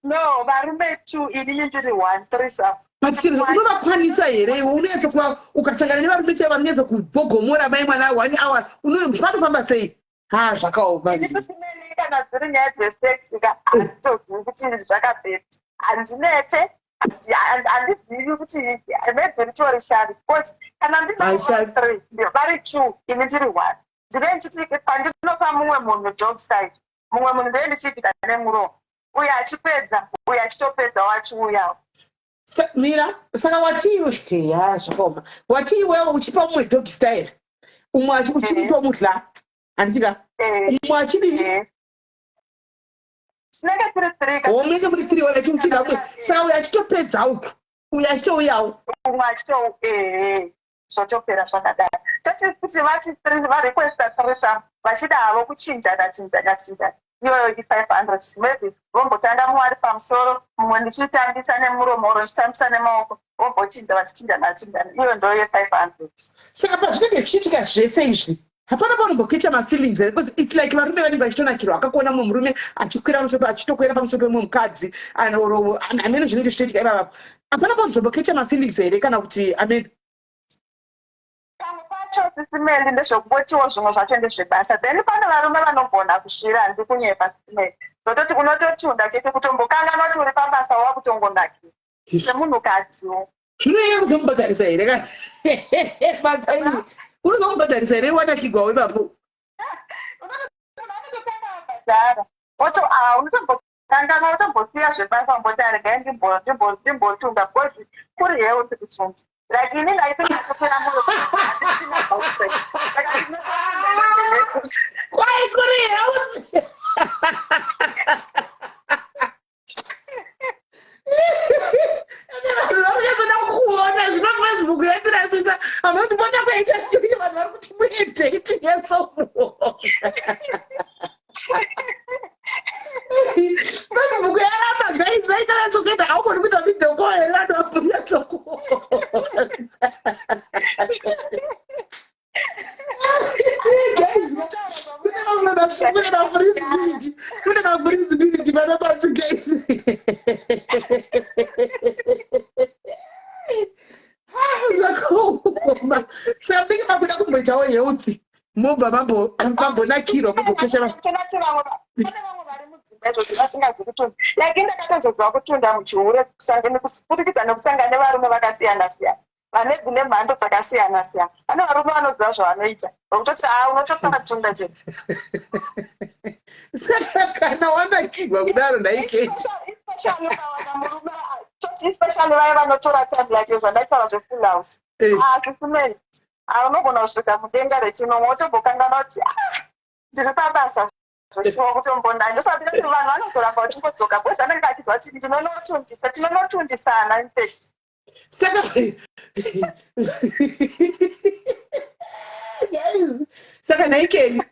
No, varume two, inini ndiri one, threesome. But chiro unovakwanisa here iwe? Unonyatso kuva ukasangana nevarume chaivo vanonyatso kubhogomora, mai mwana, one hour panofamba sei? Ha, zvakaoma. Ini kusimeni, kana dziri nyaya dzesex ka, handitozivi kuti zvakabheti, handinete, handizivi kuti maybe ritori shavi, because kana Haishavi. ndina three, vari two, ini ndiri one, ndinee ndichiti pandinopa mumwe munhu dog style, mumwe munhu ndee ndichiitika nemuromo, uyo achipedza, uyo achitopedzawo, achiuyawo. Mira, saka wati iwe, ya, zvakaoma, wati iwewe uchipa mumwe dog style, umwe uchimupa mudla, handitika? Umwe achidini? Tinenge tiri three. O, munenge muri three, wala uchida umwe, saka uyo achitopedza uku, uyo achitouyawo. Umwe achito, ehe, zvotopera zvakadaro. Toti kuti vati varequesta threesome, vachida havo kuchinjana chinjana chinjana, iyoyo i500. Maybe vombotanga mumwe ari pamusoro, mumwe ndichitambisa nemuromo oro, ndichitambisa nemaoko, vombochinja vachichinjana chinjana, iyo ndo ye500. Saka pazvinenge zvichiitika zvese izvi, hapana paunombokecha mafeelings here? Because it's like varume vanenge vachitonakirwa, akakuona mumwe murume achikwira pamusoro, achitokwira pamusoro pemumwe mukadzi, or hamene zvinenge zvichitoitika ipapapa, hapana paunozombokecha mafeelings here, kana kuti amen? Pamwe pacho, sisimeli, ndezvekungotiwo zvimwe zvacho ndezvebasa. Then pane varume vanogona kusvira, handi kunyepa, sisimeli, zototi unototunda chete, kutombokanganwa kuti uri pabasa, wakutongonakira semunhukadziwo. Zvinoiye kuzomubhadharisa here kana basa iri? Unozomubhadharisa here wanakigwawo ipapo? Unototanga wabhadhara, oto unotombokanganwa, utombosiya zvebasa, umboti aregai ndimbotunga, because kuri healthy kuchunda. Like inini, I think atopera moyo, handisina boyfriend, saka ndinototunda nonetheless. Kwai kuri healthy. Ende vanhu vari kunyatsoda kuona zvino Facebook yatirasisa, vanondibona kwaita sei? Vanhu vari kuti muedate nyatsomuona. Facebook yaramba, guys, vaita nyatsokuenda, haugoni kuita video call here vanhu vambonyatsokuona? Guys, kune vamwe kune mafree spirit, kune mafree spirit pano pasi, guys. Ah, zvakaoma. Saka munenge makuda kumboitawo healthy, mobva mambonakirwa, mombokesha. Tinoti vamwe pane vamwe vari mudzimba izvozvo vasingazi kutunda. Like ndakatozoziva kutunda muchihure kubudikidza nekusangana nevarume vakasiyana siyana, vane dzine mhando dzakasiyana siyana. Pane varume vanoziva zvavanoita, vokutoti haa, unotosatunda chete. Saka kana wanakirwa kudaro, ndaiketi? Especially ukawana murume, toti especially vaya vanotora time, like zvandaitaura zvefull house. Asisimeni, unogona kusvika mudenga rechinomwe, wotombokanganwa kuti, ah, ndiri pabasa zvoshuwa kutombonda. Ndosati kuti vanhu vanozoramba vachingodzoka because anenge achiziva kuti ndinonotundisa, tinonotundisana infact. Saka guys, saka naikeni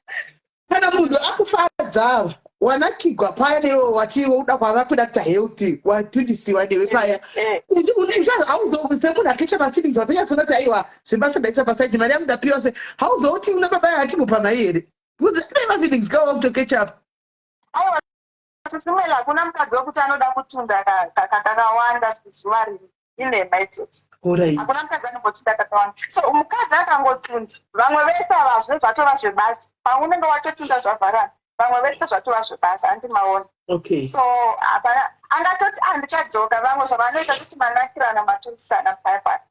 Kana munhu akufadza, wanakigwa paya newe, wati uda kwava kuda kuita healthy, watundisiwa newe paya, semunhu akaita mafeelings, watonyatsoona kuti aiwa, zvebasa ndaisa paside, mari yangu ndapiwa, se hauzouti una baba yatimbopa mai here? Because ane mafeelings kawa kutokecha up. Aiwa, Sis Melly, hakuna mukadzi wekuti anoda kutunda kakawanda zuva rimwe. Inhema idzodzo. Hakuna mukadzi anombotunda kakawanda. So mukadzi akangotunda, vamwe vese ava zvino zvatova zvebasa. Paunenge watotunda zvavharana, vamwe vese zvatova zvebasa, handimaona? Okay. So hapana angatoti, "Ah, ndichadzoka." Vamwe zvavanoita kuti manakirana, matundisana paya paya,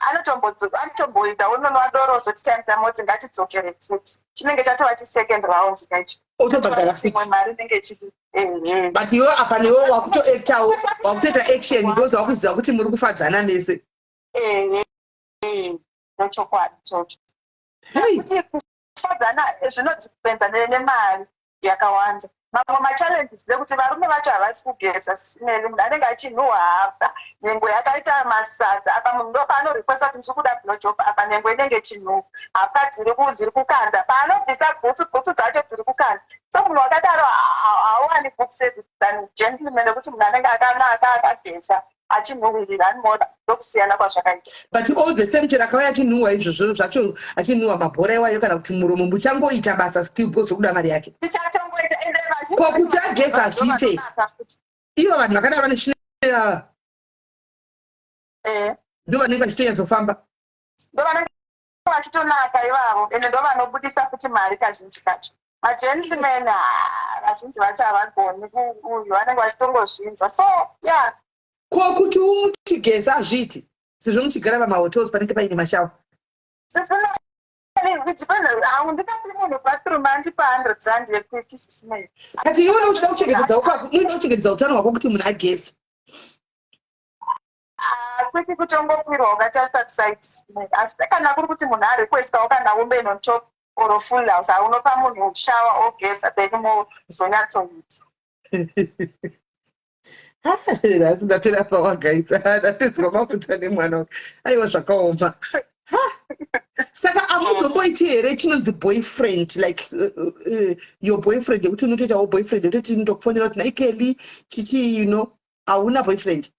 anotomboita unonwa doro, zoti time time oti ngatidzokere futi. Chinenge chatova chisecond round kacho. Otobhadhara futi. Imwe mari inenge ichidi, ehe. But iwe apa newe wakutoactawo, wakutoita action because wakuziva kuti muri kufadzana mese. Ehe, ndochokwadi chocho. Hey. Kuti kufadzana zvinodependa nemari yakawanda. Mamwe machallenges ndekuti varume vacho havasi kugeza. Sis Melly, munhu anenge achinhuhwa hapa, nhengo yakaita masadza apa. Munhu ndo paanorequesta kuti ndiri kuda blowjob, apa nhengo inenge ichinhuhwa, hapwa dziri kukanda. Paanobvisa bhutsu, bhutsu dzacho dziri kukanda. So munhu wakadaro hauwani good service than gentleman, nekuti munhu anenge akanaka, akageza, achinhuhwirira animoda. Ndokusiyana kwazvakaita. But all the same, chero akauya achinhuhwa izvozvo zvacho, achinhuhwa mabhora iwayo kana kuti muromo, muchangoita basa still because wekuda mari yake. Tichatongoita, ende vazhinji Ko kuti ageza hazviite? vanonaka futi. Ivo vanhu vakadaro vane chine ndo vanenge vachitonyatsofamba. Ndo vanenge vachitonaka ivavo, ende ndo vanobudisa futi mari kazhinji kacho. Magentleman, ah, vazhinji vacho havagoni uyu, vanenge vachitongozvinzwa. So yeah. Ko kuti umutigeza hazviiti, sezvo muchigara pamahotels panenge paine mashower? Handikapi munhu bathroom andipa R100 yekuti, Sis Melly. But iwe unochida kuchengetedza unoda kuchengetedza utano hwako kuti munhu ageze. Kwete kutongokwirwa ukatarisa kuside, asi kana kuri kuti munhu arequestawo kana women on top or full house, haunopa munhu shower ogeza, then muzonyatsoita. Asi ndapera pawagaisa, ndapedzwa mafuta nemwana wake. Aiwa, zvakaoma. Saka amuzomboiti here chinonzi boyfriend, like your boyfriend, yekuti unotoitawo boyfriend yekutoti ndokufonera kuti, "Naikeli chichi"? Hauna boyfriend?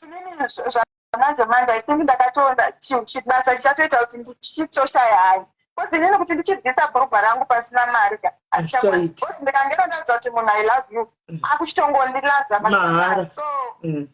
Inini zvamanje manje, I think ndakatoona chibasa chichatoita kuti ndichitoshaya hayi, because inini kuti ndichibvisa bhurugwa rangu pasina mari ka, handichakwanisi, because ndikangero ndaudza kuti munhu, "I love you," akuchitongondilaza pasina mari. So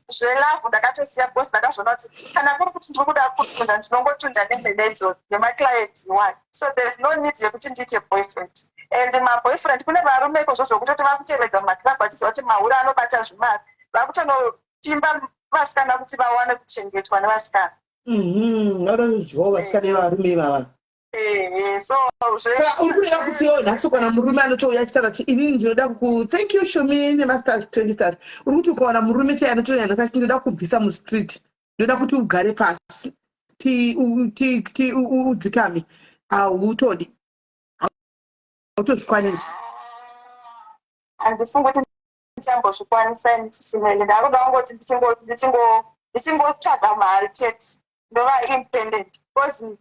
zvelove ndakatosiya, because ndakazviona kuti kana kuri kuti ndiri kuda kutunda, ndinongotunda nemhene idzodzo nemaclients one. So there is no need yekuti ndiite boyfriend. And maboyfriend, kune varume ikozvo zvokutoti vakutevedza mumaclub vachiziva kuti mahure anobata zvimari, vakutonotimba vasikana kuti vawane kuchengetwa nevasikana. Vanodyawo vasikana vevarume ivava. Ehe, so Saka uri kureva kuti iwo nhasi kana murume anotouya achitaura kuti inini ndinoda ku, thank you Shumi nemastars, 20 stars, uri kuti ukawana murume chai anotouya nhasi achiti, "Ndoda kubvisa mustreet, ndoda kuti ugare pasi udzikame," hautodi, hautozvikwanisi? Handifungi kuti ndichambozvikwanisa. Sis Melly, ndakuda kungoti ndichingotsvaga mari chete, ndova independent, because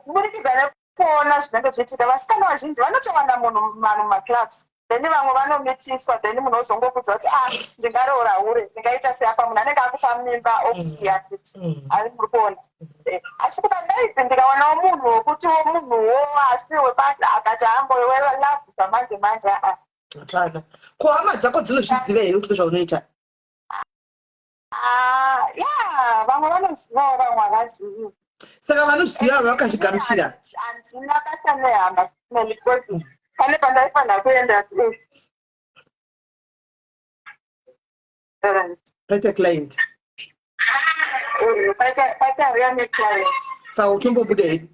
kuburikidza nekuona zvinenge zvichiitika, vasikana vazhinji vanotowana munhu vanhu mumaclubs, then vamwe vanomitiswa, then munhu ozongokudza kuti, "Ah, ndingaroora hure, ndingaita sei?" Apa munhu anenge akupa mimba, okusiya futi. Ari muri kuona? Asi kuda maybe ndikawanawo munhu wekutiwo munhuwo asi webasa akati amboiwe love zvamanje manje, aa. Hapana. Ko hama dzako dzinozviziva here kuti zvaunoita? Ah, ya, vamwe vanozivawo, vamwe havazivi. Saka vanozviziva vakazvigamuchira? Handina basa nehama, because pane pandaifanira kuenda. Alright. Paita client. Paita neclient. Saka utombobuda hedu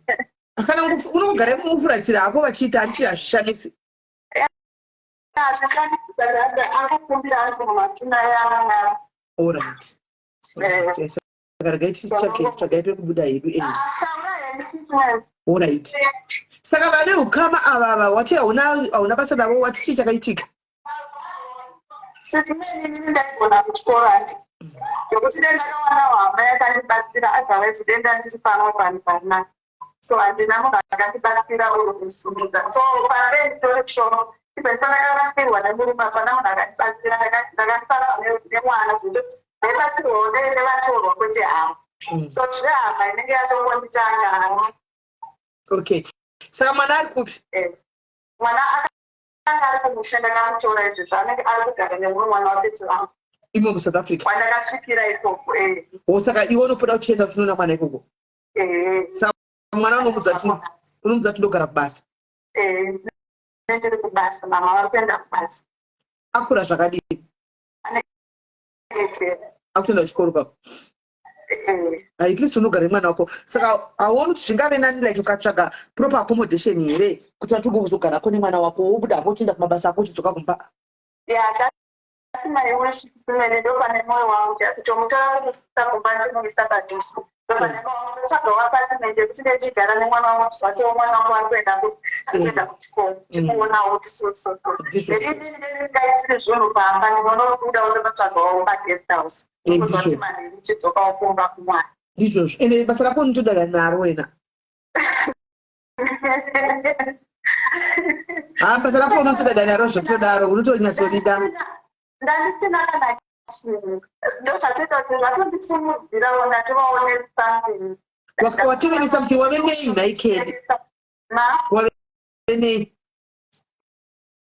kana unogara mufuratira hako vachiita, handiti hazvishamisi? Hazvishamisi, but angokumbira ari kumatina yana. Alright, saka regai titsvake, tsvagai pekubuda hedu. Taura henyu. Alright, saka vane ukama ava ava wati hauna basa navo, wati chii chakaitika? Sis Melly, inini ndaigona kuchikoro, handi zvekuti dai ndakawanawo hama yakandibatsira, otherwise denda ndiri pamwe panhu parinani. So handina munhu akandibatsira uri kusimudza. So pambe nditori shoma, even pandakarasikirwa nemurume, hapana munhu akandibatsira. Ndakasara nemwana, zvekuti ndaibatsirwawo nevatorwa, kwete hama. So zvehama inenge yatongonditanga. Okay, saka mwana ari kupi? Mwana akanga ari kumusha, ndakamutora. Izvezvo anenge ari kugara nemumwe mwana watete vangu. Imo kuSouth Africa? Kwandakasvikira ikoko. O, saka iwe unopoda uchienda uchinoona mwana ikoko? Eh. Saka mwana unomudza kuti ndogara kubasa? Eh, ndiri kubasa, mama vari kuenda kubasa. Akura zvakadii? 8 years. Akutoenda kuchikoro kako? Eh. At least unogara nemwana wako. Saka hauoni kuti zvingave nani, like, ukatsvaga proper accommodation here, kuti vatongozogara nemwana wako, wobuda hako uchienda kumabasa ako, uchidzoka kumba? Yeah, that's my wish simene. Ndo pane mwoyo wangu kutomutora, kumuisa kumba, ndimuisa padhuze. Ndo pane moyo wangu, ndotsvagawo apartment yekuti ndichigara nemwana wangu zvakewo. Mwana wangu ari kuenda kuchikoro, timuonawo kuti so so so. Ndizvo. Then inini ndingaitiri zvinhu pamba, ndinonobudawo, ndonotsvagawo paguest house. Kuzoti manheru uchidzokawo kumba kumwana. Ndizvozvo, ende basa rako unotodada naro wena. Ha, basa rako unotodada naro zvekutodaro, unotonyatsorida. Ndandisina kana chinhu, ndo zvatoita kuti zvatondisimudzirawo, ndatovawo nesomething. Watove nesomething. Wave nei nhai, Kelly? Ma? Wave nei?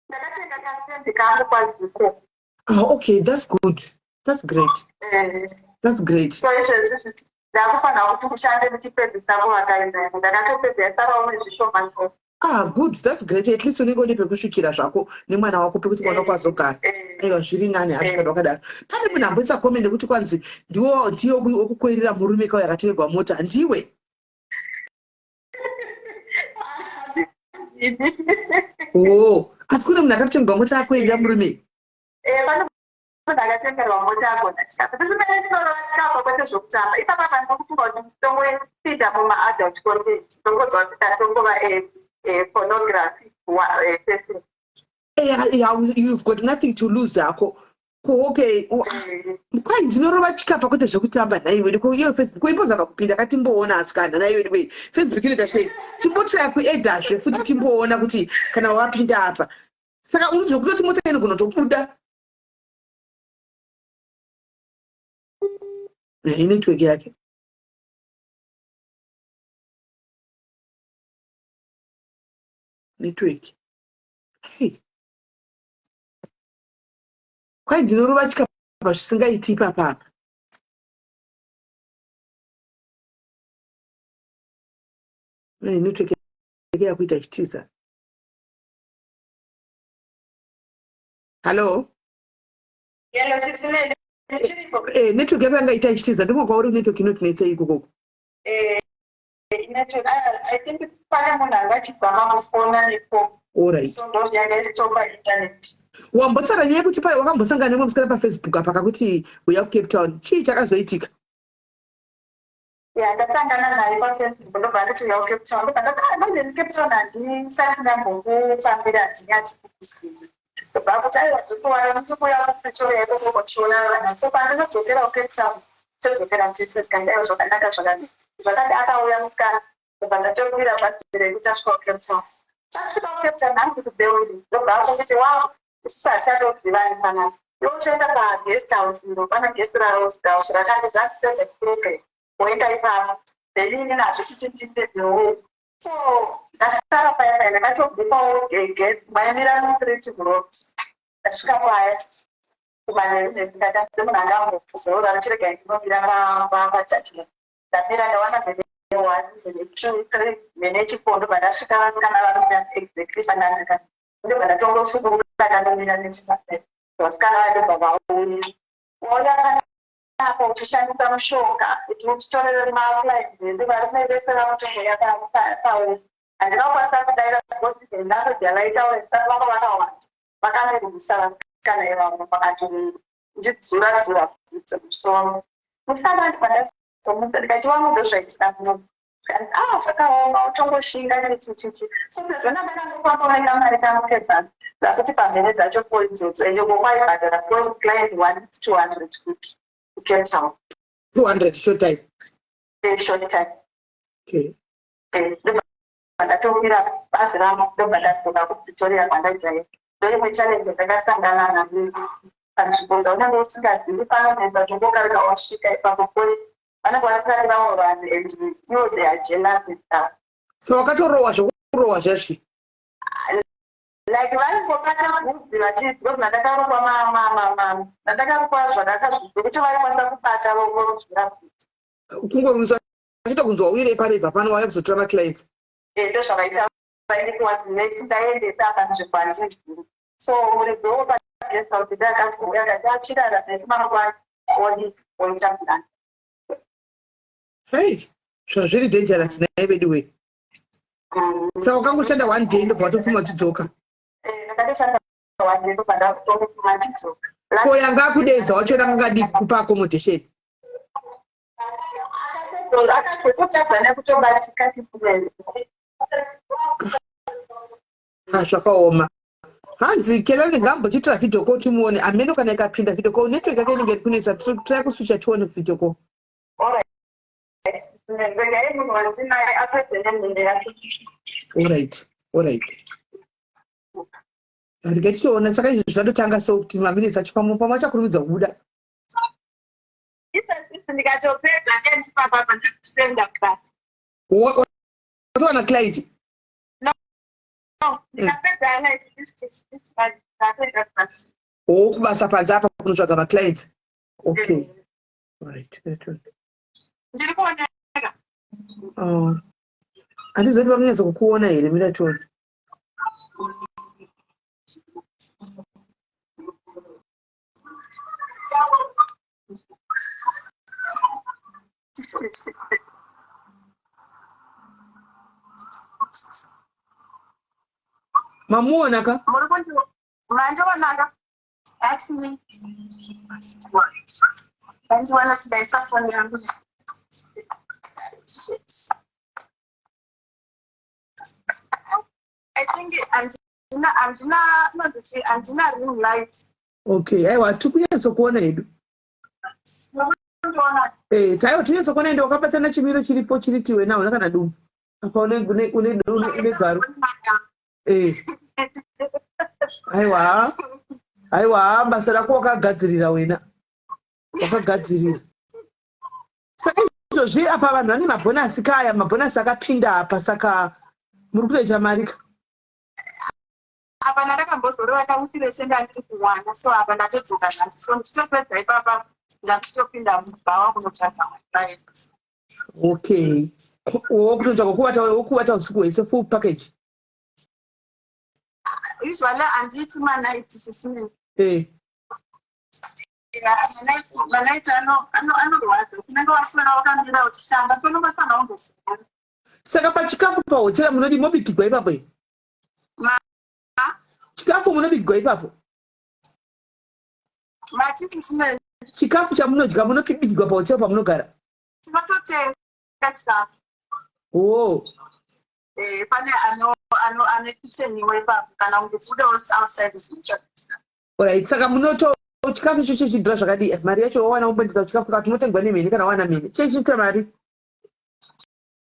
Ndakatenga kasendi kangu kwaZiko. Ah, okay, that's good, that's great. That's great. So izvezvi ndakufanira kuti kushande ndichipedzisa kuvaka imba yangu. Ndakatopedza, yasarawo nezvishoma shoma. Ah, good, that's great. At least unenge une pekusvikira zvako nemwana wako, pekuti mwana wako azogara. Aiwa, zviri nani hazvo kana wakadaro. Pane munhu amboisa comment yekuti kwanzi ndiwo ndiye wokukwerera murume kauya akatengerwa mota, ndiwe? O, asi kune munhu akatengerwa mota akwerera murume? Eh, pane munhu akatengerwa mota agona chikafu. Tisimene tinorova chikafu, kwete zvokutamba. Ipapa pandinokufunga kuti nditongoipinda mumaadult content, tongozwa kuti ndatongova a pornography person. Yeah, you've got nothing to lose hako. Ko, okay, kwai ndinorova chikapa kwete zvekutamba. Nhaiwe, ko iyo Facebook imbozama kupinda katimboona. Asikana, nhaiwe, we, Facebook inoita sei? Timbotraya kuedhazve futi, timboona kuti kana wapinda apa. Saka unozwa kutoti mota inogona kutobuda. Network yake. Network. Hey. Kwai ndinorova chikapa zvisingaiti ipapapa. Network yake yakuita chitiza. Hallo? Hello, Tisimene, ndichiripo. Network yako yanga ita ichitiza. Ndimo kwauri, network inotinetsei ikokoko? Network, I think pane munhu anga achizama kufona nepo. Alright. So ndo yanga istopa internet. Wambotaura nyaya yekuti pai wakambosangana nemumwe musikana paFacebook apa, kakuti uya kuCape Town. Chii chakazoitika? Ya, ndasangana naye paFacebook, ndobva nditi uya kuCape Town. Ndobva ndati, "Ah, manje Cape Town handisati ndambokufambira, handinyatsi kukuziva." Ndobva kuti, "Aiwa, ndikuuya, ndikuuya kuPretoria ikoko kuchiona vana. So pandinodzokera kuCape Town, todzokera tese." Tikati, "Aiwa, zvakanaka, zvakanaka." Zvakati akauya musikana, ndobva ndatokwira bhazi redu, tasvika kuCape Town. Tasvika kuCape Town, hanzi kuBeuli. Ndobva akunditi, "Wa, isusu hatichatozivani panapa. Iwe uchaenda paguest house iro, pane guest house rakati zasi Seven Kruger, woenda ipapo." Then ini nazvo kuti ndinde Beuli. So ndasara paya paya, ndakatobhukawo guest maimira mustreet muroad. Ndasvika paya kumanheru, ndikati munhu angambozorora, ndichirega ndinomira pajudgment. Ndamira, ndawana mhene one, mhene two, three, mhene chifour. Ndobva ndasvika, vasikana vanomira exactly pandandaka. Ndobva ndatongosuduruka, ndandomira nechipasai. Vasikana vandobva vauya. "Wauya panapa uchishandisa mushonga kuti utitorere maclients edu. Varume vese vakutongoya pauri." Handina kukwanisa kudaira because even language yavaitaura, isati vanga vakawanda, vakandirwisa vasikana ivavo, vakatondidzura dzura bvudzi musoro. Musikana ndibva ndazomudza, ndikati, "Wangu, ndozvaitika muno." "Ah, zvakaoma, utongoshinga chichichichi." So sezvo ndandakangofamba nekamari kangu kebhasi, ndakuti pamhere dzacho four idzodzo, ende kokwaibhadhara because client one 200 kuti kuCape Town. 200 short time? Short time. Okay. Ndobva ndatokwira bhazi rangu, ndobva ndadzoka kuPretoria kwandaigara. Ndoimwe challenge yandakasangana nayo panzvimbo dzaunenge usingazivi panonoita zvongokarika wasvika ipapo, because vanenge vasingadi vamwe vanhu and ivo they are jealous and stuff. So wakatorohwa zvokurohwa zvezvi? Like vaingobata bvudzi vachi, because mandakarukwa mandakarukwa zvakanaka zvekuti vaikwanisa kubata vorudzvira bvudzi. Kungorwiswa achiita kunzi wauyirei parebva pano, wauya kuzotora maclients. Ndozvavaita, vainditi wazineti ndaendesa panzvimbo handizivi. So muridzi wopaguest house ndakazouya akati achirara nekumangwana odi oita plan. Hei, zvazviri dangerous naye vedu wei. Saka wakangoshanda one day, ndobva watofuma uchidzoka? Ndakatoshanda one day, ndobva ndatofuma ndidzoka. Ko yanga akudeedza wacho rangangadii kukupa accommodation? Akazototadza nekutobatika. Ah, zvakaoma. Hanzi Kelani ngaambotiitira video call timuone. Ameno kana ikapinda video call, network yake inenge iri kunetsa. Try kuswitcha tione video call. Regai munhu wandinaye apedze nemhinde yake. Alright, regai titoona. Saka izvi zvatotanga, so kuti maminitsi acho pamwe pamwe achakurumidza kubuda. Izvezvi ndikatopedza ndipapapa ndikuenda kubasa. Watowana client? No, ndikapedza like this month, ndakuenda kubasa. O, kubasa panze apa kunotsvaga maclients. Okay, alright. Ndiri kuoneka? Oh. Handizoti vakunyatsa kukuona here? Mira tione. Mamuona ka? Muri kundi mandionaka? Actually mandiona, chidaisa foni yangu. Shit. I think handina inonzi chii, handina ring light. Okay, aiwa, tiri kunyatsokuona hedu. Kundiona? Eh, taiwa tinyatsokuona, ende wakabatana chimiro chiripo chiri tiwe nawo kana dumbu apa une garo. Aiwa, aiwa, basa rako wakagadzirira wena, wakagadzirira. Saka izvozvi apa vanhu vane mabhonasi kaya, mabhonasi akapinda apa, saka muri kutoita mari ka? Apa ndakambozorora kawiki rese ndandiri kumwana, so apa ndatodzoka nhasi, so ndichitopedza ipapa ndakutopinda mubhawa kunotsvaga maclients. Okay, wokutotsvaga kuvata, wokuvata usiku hwese, full package? Usually handiiti manight, sisine. Manight anorwadza, kunenge waswera wakamira uchishanda, so unofanira kumbozorora. Saka pachikafu pahotera munodi mobikigwa ipapo here? Chikafu munobikigwa ipapo? Mati sisine? Chikafu chamunodya munobikigwa pahotera pamunogara? Tinototenga chikafu. Oh. Pane ane kitchen iwo ipapo, kana ungobudawo outside zvinochakuitika. Alright, saka munoto chikafu icho chechidhura zvakadii? Mari yacho wawana kumbondisa chikafu kati unotengwa nemheni kana wana mheni chechiita mari?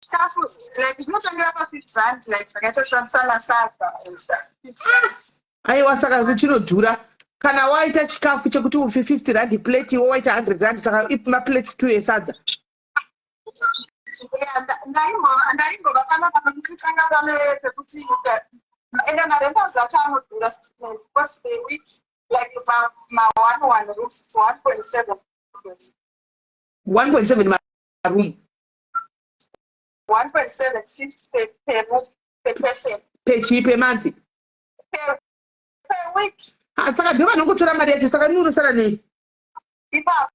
Chikafu like zvinotangira pa50 rand, like zvakaita sana sadza and stuff, R50. Aiwa, saka chinodhura kana waita chikafu chekuti ufi 50 rand plate, iwe waita 100 rand, saka maplates two esadza. Yeah, ndaimbova panapa pekuti tanga pane pekuti ende marentals acho anodhura because per week, like ma one one rooms, it's 1.7. 1.7 maroom? 1.750 per room, per person. Pechii, pemonth? Per week. Ah, saka ndo vanongotora mari yacho, saka imi unosara nei? Ipapo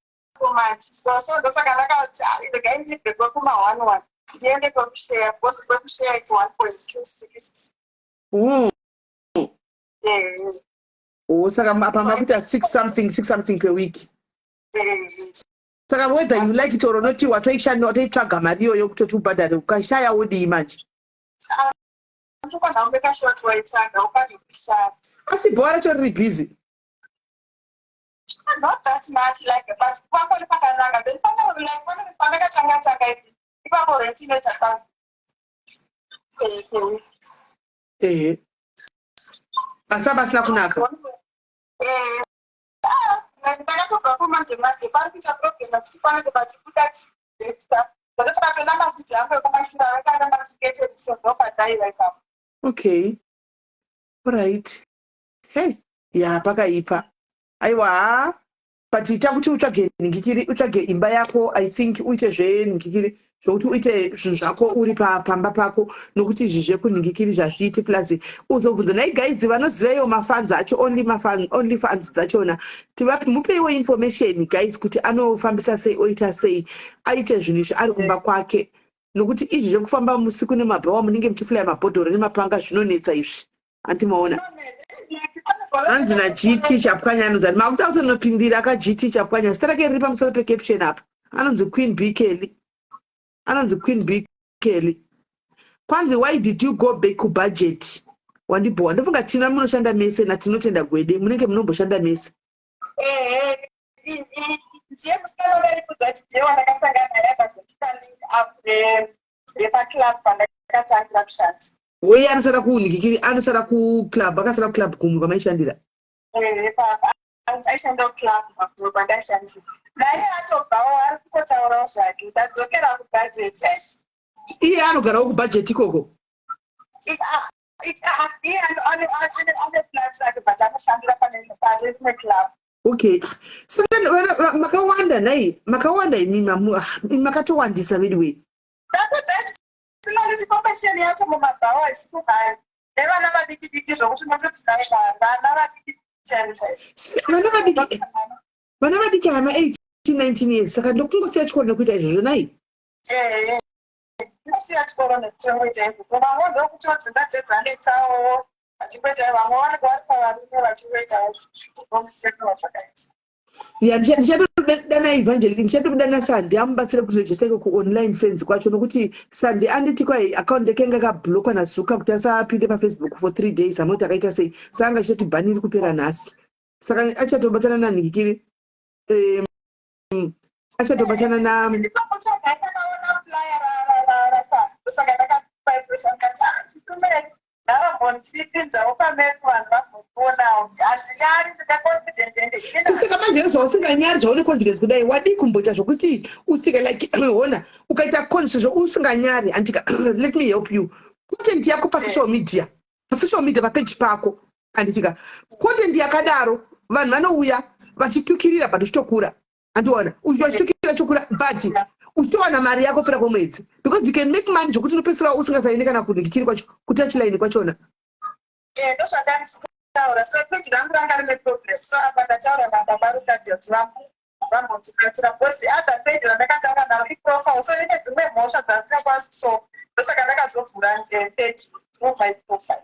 manje so ndosaka ndakati, "Ah, regai ndibve kwekuma one one ndiende kwekushare," because kwekushare it's 1.260. Oh, saka apa makuita six something, six something per week. Saka whether you like it or not, watoishanda, watoitsvaga mari iyoyo kutoti ubhadhare. Ukashaya wodii manje? Ndokwana umeka sure kuti waitsvaga, ufanhe kuishaya. Asi bhowa racho riri busy? Not that much, like, but pangori pakanaka. Then pane like pane pandakatanga tanga ivi ipapo rent inoita 1,000. Per week. Ehe, asi apa asina kunaka. Ndakatobva kumanje manje pari kuita problem yekuti panenge pachibuda desta ndatobatona mavhidhi angu ekumashure avakanga masikete, so ndopadaiva ipapo. Okay, right, hey, ya, pakaipa. Aiwa, ha, but ita kuti utsvage nhingikiri, utsvage imba yako. I think uite zvenhingikiri, zvokuti uite zvinhu zvako uri pamba pako, nokuti izvi zvekunhingikiri zvazviiti. Plus uzobvunza nai guys vanoziva iwo mafans acho, only fans dzachona. Tivapi, mupeiwo information, guys, kuti anofambisa sei, oita sei, aite zvinhu izvi ari kumba kwake, nokuti izvi zvekufamba musiku nemabhawa, munenge muchiflya mabhodhoro nemapanga, zvinonetsa izvi. Andimaona hanzi naGT Chapwanya, anonzi ani, makuta kutonopindira ka GT Chapwanya. Zita rake riri pamusoro pecaption apa, anonzi Queen B Kelly, anonzi Queen B Kelly. Kwanzi, "Why did you go back kubudget?" Wandibhowa. Ndofunga tina munoshanda mese naTinotenda Gwede, munenge munomboshanda mese. Ehe, ndiye musikana wadaikudza kuti ndiye wandakasangana naye akazondipa link up yepaclub pandakatangira kushanda. Uye anosara kunhikikiri, anosara kuclub, akasara kuclub kumwe kwamaishandira. Ehe, aishanda kuclub pakumwe kwandaishandira naye. Atobvawo, ari kungotaurawo zvake, "Ndadzokera kubudget." Eish. Iye anogarawo kubudget ikoko? Iye ane flat rake, but anoshandira pane rimwe club. Okay, saka makawanda nhai, makawanda imi, imi makatowandisa anyway. Tinoti competition yacho mumabhawa isikuhai nevana vadiki diki, zvokuti nototi nai vana vadiki chaizvo chaizvo. Saka vana vadiki hama 18 19 years, saka ndokungosiya chikoro nekuita izvozvo nai? Ehe, inosiya chikoro nekutongoita izvozvo. Vamwe ndokuti dzimba dzedzanetsawo vachingoita, vamwe vanenge vari pavarume vachingoitawo zvomusiyano wazvakaita. Ya, ndichatodana Evangelist, ndichatodana Sandi amubatsire kuregister iko kuonline fans kwacho, nokuti Sandi anditi kwai account yake yanga yakablockwa naZuka kuti asapinde paFacebook for 3 days. Amunoti akaita sei? Saka anga achitoti bhani iri kupera nhasi, saka achatobatana nanhikikiri, achatobatana na Ndipakutsvaga, ndakaona flyer raSandi, saka ndakapaipesha ndikati, "Ah, chitumire ngavambondipinzawo pamepu, vanhu vambondionawo." Handinyari, ndine confident ende ini. Saka manje zvausinganyari, zvaune confidence kudai, wadii kumboita zvokuti usike like, hona, ukaita sezvo usinganyari, andika, let me help you, content yako pasocial media, pasocial media, papeji pako, anditika, content yakadaro, vanhu vanouya vachitukirira, but uchitokura, andiona, vachitukirira chokura, but uchitowana mari yako pera kwemwedzi, because you can make money zvokuti unopedzisira usingasaini kana kunhikikiri kwacho, kutouchline kwachona. Eh, ndozvandanditaura. So peji rangu ranga rine problem, so apa ndataura nababa Rukadhi kuti vambondibatsira, because the other page randakataura naro iprofile, so ine dzimwe mhosva dzasingakwanisi, so ndosaka ndakazovhura page through my profile.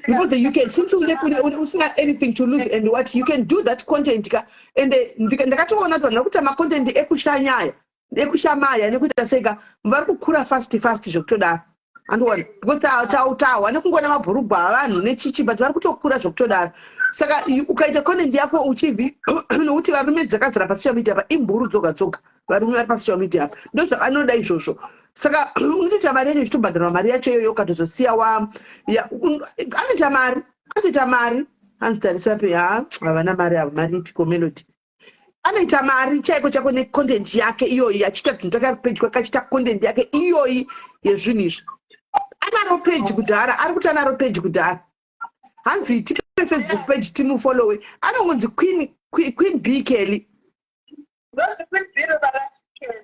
Because you can, since usina anything to lose and what you can do, that content ka. And ndakatoona kuti vanhu vari kuita macontent ekushanyaya, ekushamaya nekuita seka, vari kukura fast fast zvekutodaro, andiona, because tahwa nekungoona mabhurugwa avanhu nechichi, but vari kutokura zvekutodaro. Saka ukaita content yako uchibvi, nokuti varume dzakazara pasocial media pa, imburu dzoga dzoga, varume vari pasocial media apa ndo zvavanoda izvozvo. Saka unotoita mari yacho, uchitobhadharwa mari yacho iyoyo, ukatozosiya wa anoita mari, anotoita mari. Hanzi tarisape, ha, havana mari avo. Mari ipiko, Melody? Anoita mari chaiko chaiko necontent yake iyoyi, achiita zvinhu takapedyi kwake, achiita content yake iyoyi yezvinhu izvi. Anaro peji kudhara, ari kuti anaro peji kudhara. Hanzi tipe Facebook page timufollowe. Anongonzi Queen B Kelly. Ndonzi Queen B Kelly.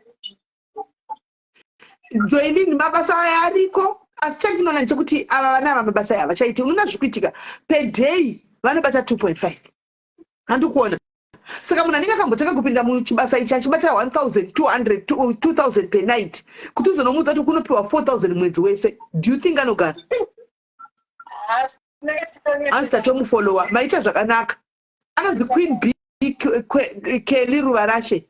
Joelin, mabasa aya ariko, asi chandinoona ndechekuti ava vana ava mabasa aya havachaiti. Unoona zviri kuitika, per day vanobata 2.5, handikuona. Saka munhu anenge akambotanga kupinda muchibasa ichi achibata 1200, 2000 per night, kuti uzonomuudza kuti kunopiwa 4000 mwedzi wese, do you think anogara? Hanzi tatomufollowa, maita zvakanaka. Anonzi Queen B Kelly Ruva Rashe.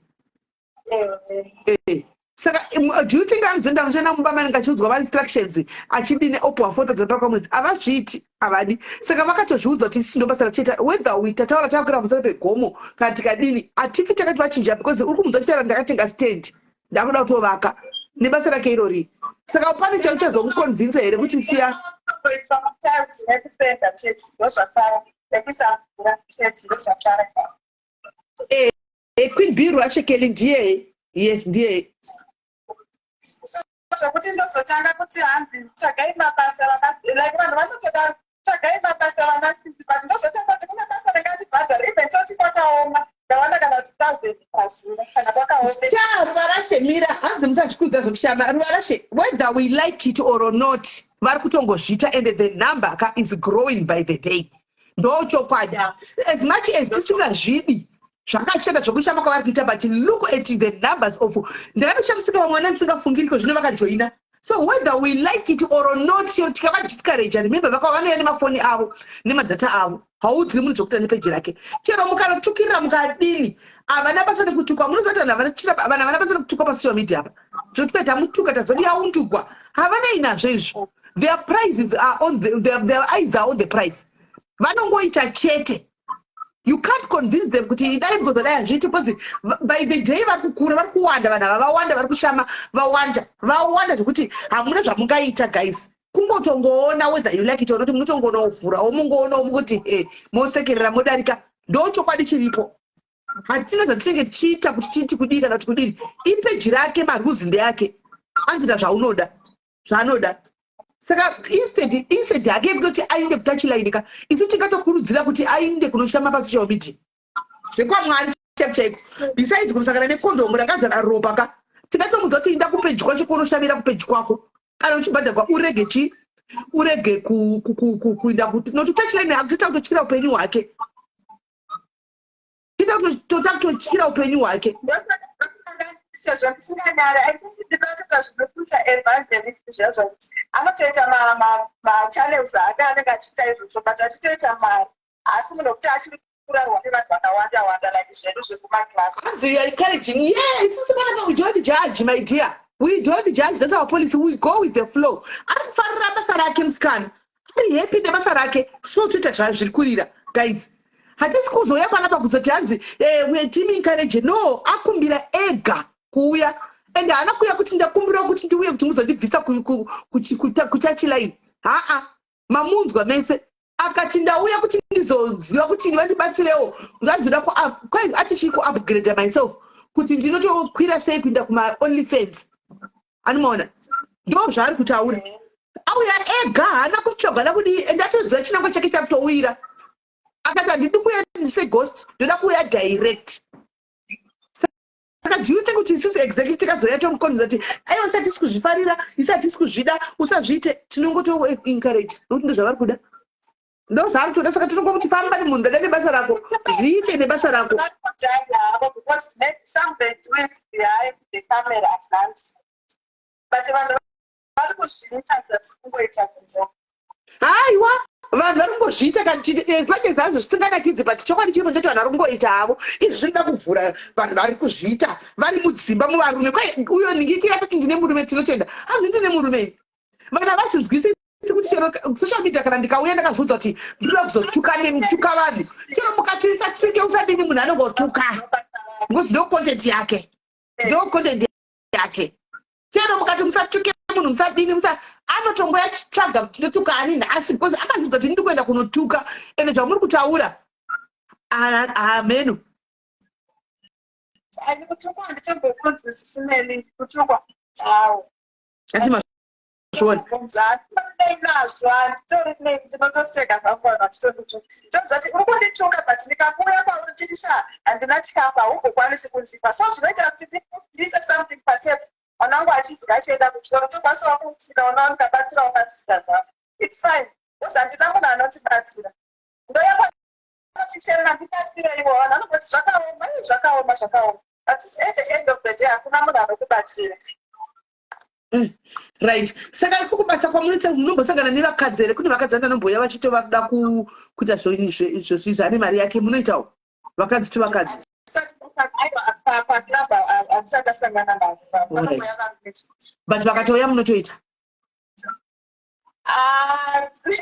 Saka do you think anozoenda anoshanda mumba manenge achiudzwa mainstructions, achidini, opiwa 4000 pakwamwedzi? Havazviiti, havadi. Saka vakatozviudza kuti isi ndo basa ratichaita, whether we tataura takwira pamusoro pegomo kana tikadini, hatifi takati vachinja, because uri kumudza chitaura, "Ndakatenga stand, ndakuda kutovaka." Nebasa rake irori. Saka pane chauchazomuconvinsa here kuti siya? Kuisa matiles nekufenda chete, ndozvasara, nekuisa mvura chete, ndozvasara. Queen B Rwashekeli ndiye, yes, ndiye. So zvokuti ndozotanga kuti hanzi tsvagai mabasa vana, like vanhu vanotodaro, "Tsvagai mabasa vanasisi," but ndozotanga kuti kune basa ringandibhadhara, even toti kwakaoma, ndawana kana kuti 1000 pazuva kana kwakaome. Star Ruvarashe, mira, hanzi musazvikudza zvokushama. Ruvarashe, whether we like it or not, vari kutongozviita, and the number ka is growing by the day. Ndochokwadi. As much as tisingazvidi zvakashata zvokushama kwavari kuita, but look at the numbers of, ndakatoshamisika vamwe vana ndisingafungiriko zvino vakajoina. So whether we like it or not, chero tikavadiscourage, remember vakava vanouya nemafoni avo nemadata avo. Haudziri munhu zvokuita nepeji rake. Chero mukanotukirira mukadini, havana basa nekutukwa. Munoziva kuti vanhu havana basa nekutukwa pasocial media apa. Zvotuka tamutuka, tazodi aundugwa, havanei nazvo izvo. Their prizes are on the, their eyes are on the prize. Vanongoita chete. You can't convince them kuti dai mugozodai, hazviiti, because by the day vari kukura, vari kuwanda. Vanhu ava vawanda, vari kushama, vawanda, vawanda zvekuti hamuna zvamungaita, guys. Kungotongoona, whether you like it or not, munotongonovhurawo, mungoonawo, mukuti e mosekerera, modarika. Ndo chokwadi chiripo. Hatina zvatinenge tichiita kuti tiiti kudii kana kuti kudini. Ipeji rake, marules ndeake, anotoita zvaunoda, zvaanoda. Saka instead hake yekutoti ainde kutouchline ka, isu tingatokurudzira kuti ainde kunoshama pasocial media zvekwamwari chaiko chaiko, besides kunosangana nekondomu rakazara ropa ka. Tingatomudza kuti inda kupeji kwacho, kunoshamira kupeji kwako. Kana uchibhadharwa, urege chi urege kuenda nokuti touchline hakutoita kutotyira upenyu hwake, toda kutotyira upenyu hwake. Sezvo ndisinganyari, I think ndinotoita zvinokuita evangelist zviya, zvakuti anotoita machannels ake, anenge achiita izvozvo, but achitoita mari. Haasi munhu wekuti achiri kurarwa nevanhu vakawanda wanda like zvedu zvekumaclass. Hanzi you are encouraging. Yeah, isusu panapa we don't judge, my dear, we don't judge. That's our policy, we go with the flow. Ari kufarira basa rake musikana, ari happy nebasa rake, so toita zviri kurira. Guys, hatisi kuzouya panapa kuzoti hanzi we team encourage. No, akumbira ega kuuya, and haana kuuya kuti ndakumbira kuti ndiuye kuti muzondibvisa kutouchline. Haa, mamunzwa mese, akati ndauya kuti ndizoziva kuti vandibatsirewo, nganzoda ati chii, kuupgrade myself, kuti ndinotokwira sei kuenda kumaOnlyFans. Anomaona, ndo zvaari kutaura. Auya ega, haana kutsvagwa nakudii, and atoziva chinangwa chake chakutowira. Akati handidi kuuya seghost, ndoda kuuya direct. Saka do you think kuti isusu exactly tikazouya tomukonza kuti aiwa, isati kuzvifarira, isi hatisi kuzvida, usazviite? Tinongotoencourage nokuti ndo zvavari kuda, ndo zvaari kutoda. Saka tinongomuti famba nemunhu, ndada nebasa rako, zviite nebasa rako. Vanojaja havo because maybe some they do it behind the cameras, hanti? But vanhu vari kuzviita zvatiri kungoita kunze. Haiwa, vanhu vari kungozviita as much as hazvo zvisinganakidzi, but chokwadi chiripo choti vanhu vari kungoita havo izvi. Zvinoda kuvhura, vanhu vari kuzviita vari mudzimba muvarume. Kwai uyo ndingikira toti ndine murume, tinotenda. Hanzi ndine murume. Vanhu havazvinzwisisi kuti chero social media, kana ndikauya ndakazviudza kuti ndinoda kuzotuka netuka vanhu, chero mukati usatuke, usadini, munhu anongotuka because ndo content yake, ndo content yake. Chero mukati musatuke munhu, musadini, musa, anotongoya achitsvaga kuti ndotuka ani nhasi, because akazviudza kuti ndiri kuenda kunotuka. Ende zvamuri kutaura, hameno. Ani kutukwa handitombokunzwisisi neni kutukwa hawo. Ati mazviona. Handitorine nazvo, handitori nei, ndinotoseka zvangu vanhu vachitondituka. Ndonzwa kuti uri kundituka, but ndikakuuya kwauri nditi sha, handina chikafu, haumbokwanisi kundipa. So zvinoita kuti ndiise something patable, mwana wangu achidya achienda kuchikoro, tokwanisawo kuti ndikaonawo ndikabatsirawo masisters angu, it's fine, because handina munhu anotibatsira. Ndoya panochichema, "Ndibatsireiwo." Vanhu vanongoti zvakaoma, ii, zvakaoma, zvakaoma, but at the end of the day hakuna munhu anokubatsira. Right, saka iko kubasa kwamunoita, munombosangana nevakadzi here? Kune vakadzi vandanomboya vachitova kuda kuita zvozvizvi, ane mari yake. Munoitawo vakadzi to vakadzi? Paclub handisati ndasangana navo, vanouya varume chete. But vakatouya munotoita? Ah, I think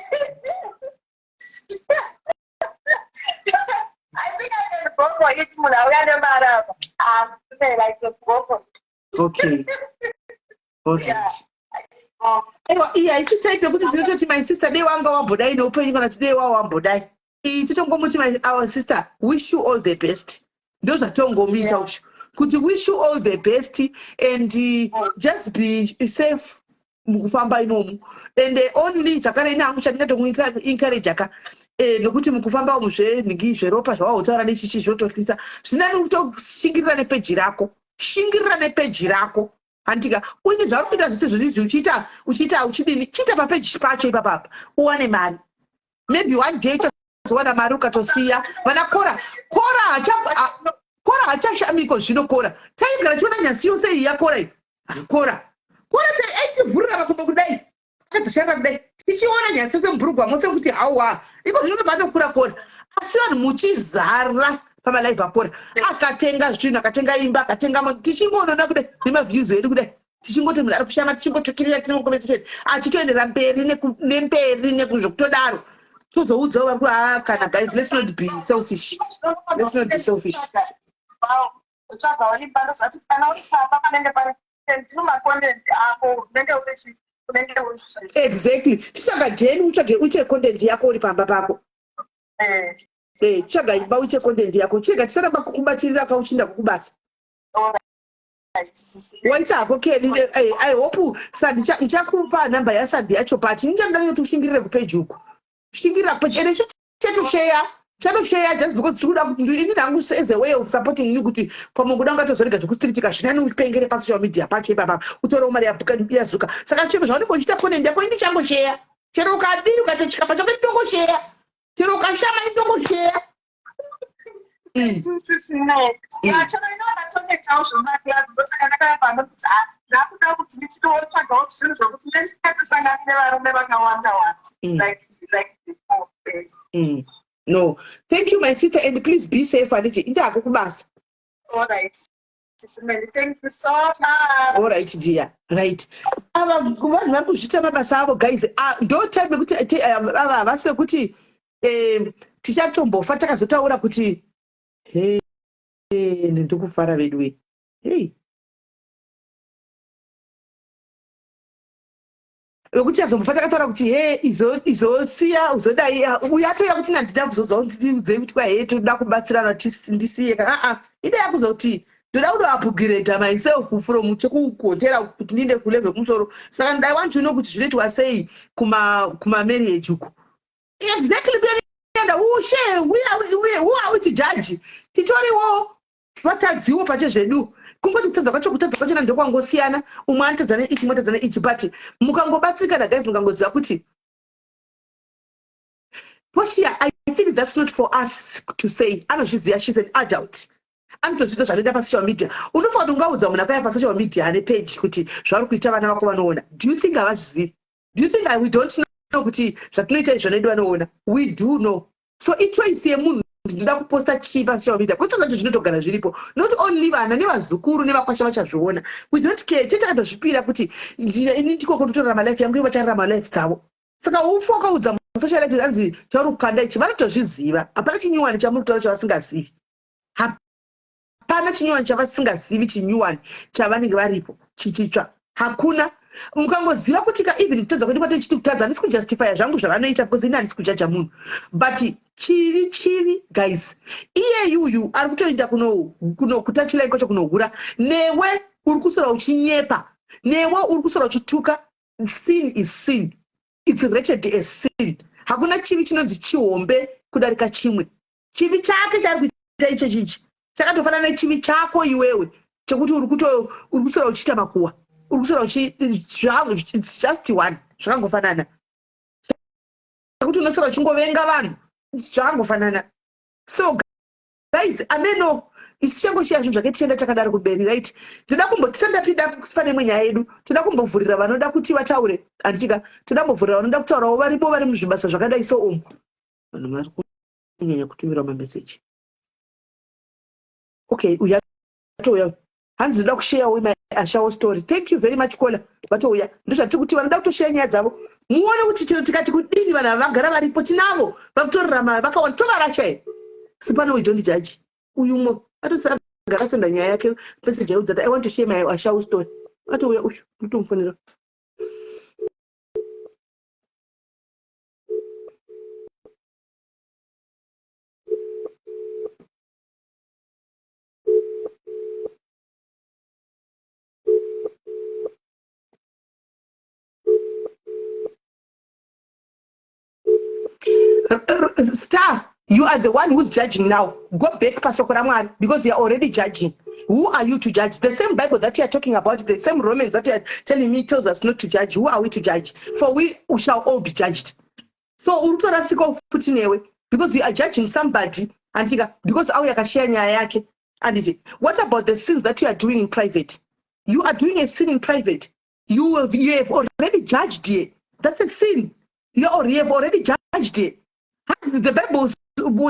I can go for it. Munhu auya nemari apa. Ah, I can go for it. Okay. Alright. Aiwa, iyi haisi type yekuti zinototi, "My sister, dei wanga wambodai neupenyu," kana kuti, "Dei wa wambodai." Iyi titongomuti, "My our sister, wish you all the best." Ndo zvatongomuita usho kuti, "Wish you all the best and just be safe mukufamba imomo." And only zvakare, ini hangu chandingatomuencourage ka, nokuti mukufamba umu, zvenhingi zveropa zvawahutaura nechichi zvotohlisa, zvinani kutoshingirira nepeji rako. Shingirira nepeji rako, handika? Uye zvauri kuita zvese zvizvizvi, uchiita, uchiita, uchidini, chiita papeji pacho ipapapa, uwane mari. Maybe one day uchazowana mari ukatosiya vana Kora. Kora hacha Kora hachashamiko zvino. Kora taigara chiona nyasi yose iyi yaKora iyi. Kora, Kora aitivhurira makumbo kudai, akadzishanda kudai, tichiona nyasi yose mubhurugwa mose kuti hauwa. Iko zvino patokura Kora, asi vanhu muchizara pamalive aKora. Akatenga zvinhu, akatenga imba, akatenga tichingoonona kudai nemaviews edu kudai, tichingoti munhu ari kushama, tichingotukirira tiri muconversation, achitoendera mberi nemberi nekuzvokutodaro. Tozoudzawo vari ah, kana guys, let's not be selfish, let's not be selfish. Tsvagawo imba, ndozvati kana uri papa panenge pari ndiri macontent ako, unenge uri chi, unenge uri free. Exactly. Titsvaga jeni, utsvage, uite content yako uri pamba pako. Tsvaga imba, uite content yako. Chega tisaramba kukubatirira kauchinda kukubasa. Waita hako, Keni. I hope Sandi, ndichakupa namba yaSandi yacho, but nichandoda kuti ushingirire kupeji uku, shingirira kupeji. Ende chatosheya, chatosheya just because tikuda kuti ini hangu as a way of supporting you, kuti pamwe kuda ungatozorega zvekustiritika, zvinani upengere pasocial media pacho ipapa, utorewo mari yazuka. Saka chero zvaunenge uchiita content yako, ini changosheya. Chero ukadii, ukatosvika pachako, indongosheya. Chero ukashama, indongosheya. Ya, chero inoona tonetawo zvomaclub. Ndosaka ndakayamba ndokuti, ah, ndakuda kuti ndichitotsvagawo zvinhu zvokuti ndisingatosanani nevarume vakawanda wanda like before. No, thank you, my sister, and please be safe. Handiti indako kubasa. All right, Sisimeli, thank you so much. All right, dear. Right, ava vanhu vari kuzviita mabasa avo, guys. Ah, ndo type yekuti ava havasi vekuti tichatombofa takazotaura kuti he ndikufara vedu we. Hei, vekuti azombofa takataura kuti he izosiya, uzodai. Uyu atouya kuti nandida kuzozwa, ndiudzei kuti kwa he toda kubatsirana, ndisiye ka. Aa, ida kuzoti ndoda kutoupgrade myself from chekuhotera kuti ndiende kulevel kumusoro. Saka I want to know kuti zvinoitwa sei kumamarriage uku exactly. Kuenda ushe, who are we to judge? Titoriwo vatadziwo pachezvedu. Kungoti kutadza kwacho, kutadza kwachona ndokwangosiyana. Umwe anotadza neichi, umwe anotadza neichi, but mukangobatsirikana, guys, mukangoziva kuti Portia, I think that's not for us to say. Anozviziva, she's an adult, anotozviziva zvanoita pasocial media. Unofanira kuti ungaudza munhu akauya pasocial media ane page kuti zvauri kuita vana vako vanoona. Do you think havazvizivi? Do you think we don't know kuti zvatinoita izvi vanoedu vanoona? We do know. So ichoice yemunhu, ndinoda kuposta chii pasocial media. Kwete zvacho zvinotogara zviripo, not only vana, nevazukuru nevakwasha vachazviona. We don't care. Chetakatozvipira kuti ini ndikoko totorarama life yangu, ivo vachararama life dzavo. Saka ufa ukaudza musocial life anzi chauri kukanda ichi, vanotozviziva. Hapana chinyuwani chamuri kutaura chavasingazivi. Hapana chinyuwani chavasingazivi, chinyuwani chavanenge varipo chichitsva hakuna. Mukangoziva kuti ka even kutadza kwedu kwatechiti kutadza, handisi kujustifya zvangu zvavanoita, because ini handisi kujaja munhu, but chivi chivi, guys. Iyeyuyu ari kutoenda kutachilai kwacho kunohura, newe uri kusora uchinyepa, newe uri kusora uchituka. Sin is sin, it's rated as sin. Hakuna chivi chinonzi chihombe kudarika chimwe. Chivi chake chaari kuita icho chichi chakatofanana nechivi chako iwewe chekuti uri kusora uchiita makuwa, uri kusora uchi, it's just one. Zvakangofanana chekuti unosora uchingovenga vanhu, zvakangofanana. So guys, ameno isi tichangoshiya zvinhu zvake, tichienda takadaro kumberi. Right, ndoda kumbo tisati ndapinda pane imwe nyaya yedu, toda kumbovhurira vanoda kuti vataure, handitika? Toda kumbovhurira vanoda kutaurawo, varipo vari muzvibasa zvakadai. So umu vanhu vari kunyanya kutumira mameseji. Okay, uyu atouya, hanzi ndoda kusharewo my ashawo story. Thank you very much, caller. Vatouya, ndozvatiri kuti vanoda kutosheya nyaya dzavo, muone kuti chero tikati kudini, vanhu ava vagara varipo, tinavo vakutorarama vakawanda, tovarasha here? Sipano, we don't judge. Uyu umwe atosagara asenda nyaya yake, message yaudza, "I want to share my ashawo story." Atouya uyu, ndotomufonera. Star, you are the one who's judging now. Go back pasoko raMwari, because you are already judging. Who are you to judge? The same Bible that you are talking about, the same Romans that you are telling me tells us not to judge. Who are we to judge? For we shall all be judged. So uri kutorasika futi newe, because you are judging somebody, andika, because auya akashiya nyaya yake, anditi? What about the sins that you are doing in private? You are doing a sin in private. You have already judged here. That's a sin. You have already judged here. The Bible,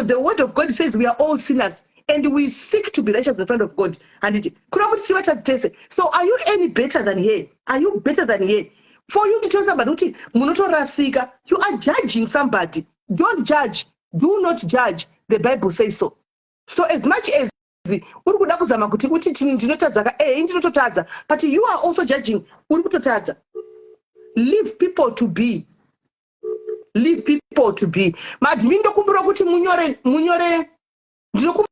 the word of God says we are all sinners and we seek to be righteous in front of God, anditi? Kureva kuti tivatadzi tese. So are you any better than here? Are you better than here for you to tell somebody kuti munotorasika? You are judging somebody. Don't judge. Do not judge. The Bible says so. So as much as uri kuda kuzama kuti uti ndinotadza ka, eh, ndinototadza, but you are also judging. Uri kutotadza. Leave people to be. Leave people to be. Maadmin, ndokumbira kuti munyore, munyore, ndinokumbira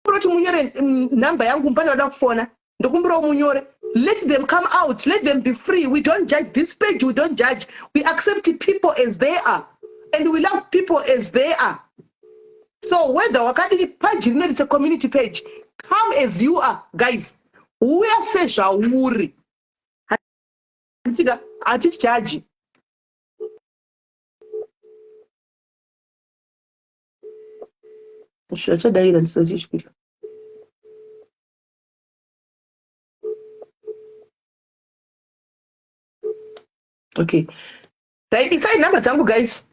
kuti munyore nhamba yangu. Pane vada kufona, ndokumbirawo munyore. Let them come out. Let them be free. We don't judge this page. We don't judge. We accept people as they are and we love people as they are. So whether wakadini, page rino, it's a community page. Come as you are, guys. Uya sezvauri, handitika? Hatijaji. Zvachadaira, ndisati kuita. Okay, right, isai nhamba dzangu, guys.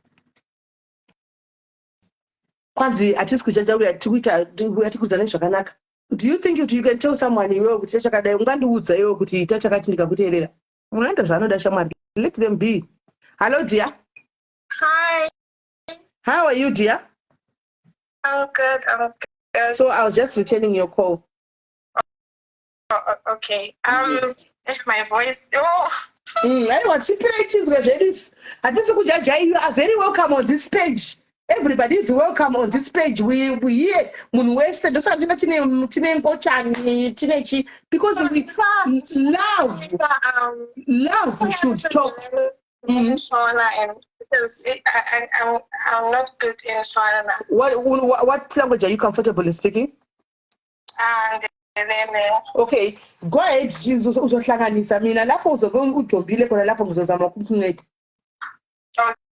Kwanzi hatisi kujaja uya, tikuita tikuudzana zvakanaka. Do you think kuti you can tell someone, iwewe, kuti ita chakadai? Ungandiudza iwewe kuti ita chakati, ndikakuteerera? Unoenda zvaanoda, shamwari. Let them be. Hello, dear. Hi. How are you, dear? I'm good. I'm good. So I was just returning your call. Oh, okay. My voice. Oh. Aiwa, tipirei tinzwe zvedu isu. Hatisi kujajai. You are very welcome on this page. Everybody is welcome on this page. We here, munhu wese. Ndosaka ndina tine ngochani, tine chi, because we love love. We should talk. Shona, and because it, I, I'm not good in Shona. What language are you comfortable in speaking? And then Okay, go ahead. Uzohlanganisa mina lapho uzobe ujombile khona lapho, ngizozama ukukunceda.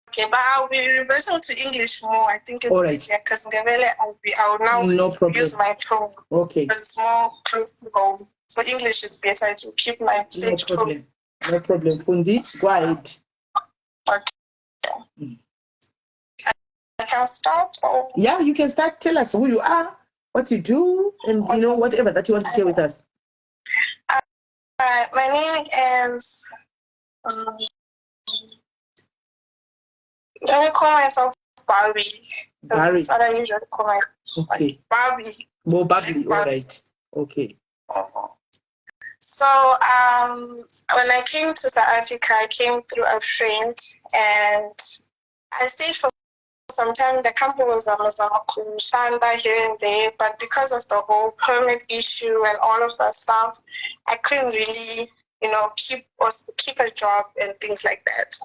Okay, but I'll be reversing to English more. I think it's All right. easier because Ndebele, I'll now No problem. Use my tone. It's more close to home. So English is better to keep my No safe tone. problem. No problem, Fundi. Go ahead. Okay. I can start or Yeah, you can start. Tell us who you are, what you do, and whatever that you want to share with us. My name is let me call myself Barbie. Barry. That's what I usually call myself. Barbie. More bubbly. All right. Okay. So when I came to South Africa, I came through a friend and I stayed for some time. The company was kushanda here and there, but because of the whole permit issue and all of that stuff, I couldn't really keep a job and things like that.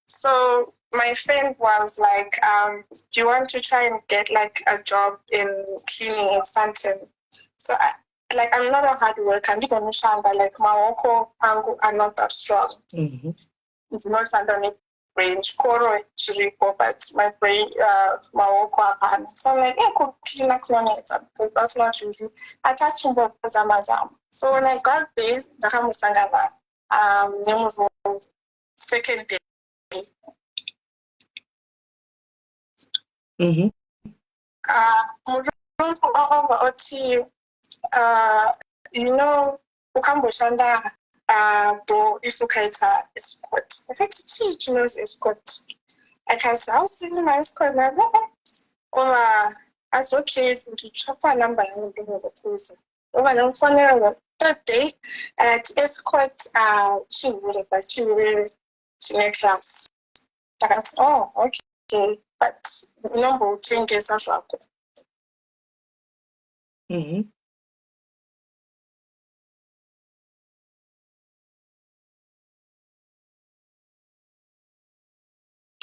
So my friend was like, "Do you want to try and get like a job in cleaning in Sandton?" So I, like, I'm not a hard worker. Ndinoshanda, like, maoko angu are not that strong. Ndinoshanda nebrain. Chikoro chiripo, but my brain, maoko hapana. So I'm like, eh, kucleana kunonetsa because that's not easy. Achachimbozama zama. So when I got there, ndakambosangana nemuzungu second day. Murungu akabva oti, ukamboshanda bo if ukaita escort. Ndakati, chii chinonzi escort? Akati, hausiri maescort ova asi okay, nditsvaka namba yangu ndingokuudza. Ova ndamufonera. Third day akati escort chihure, but chihure chine class. Ndakati, "Oh, okay, but unomboutengesa zvako."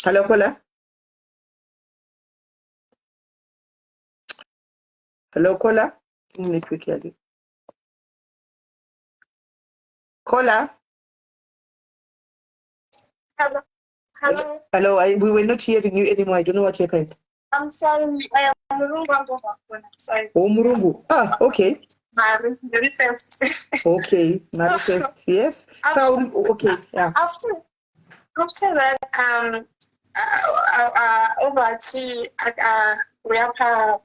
Hello, caller. Hello, caller. Network yake. Caller. Hello, hello. Hello, we were not hearing you anymore. I don't know what happened. I'm sorry, I am murungu angobva kufona. Sorry. Oh, Murungu. Ah, okay. Mari very fast. Okay. Manifest. Yes. So, okay. Yeah. After that, obva uya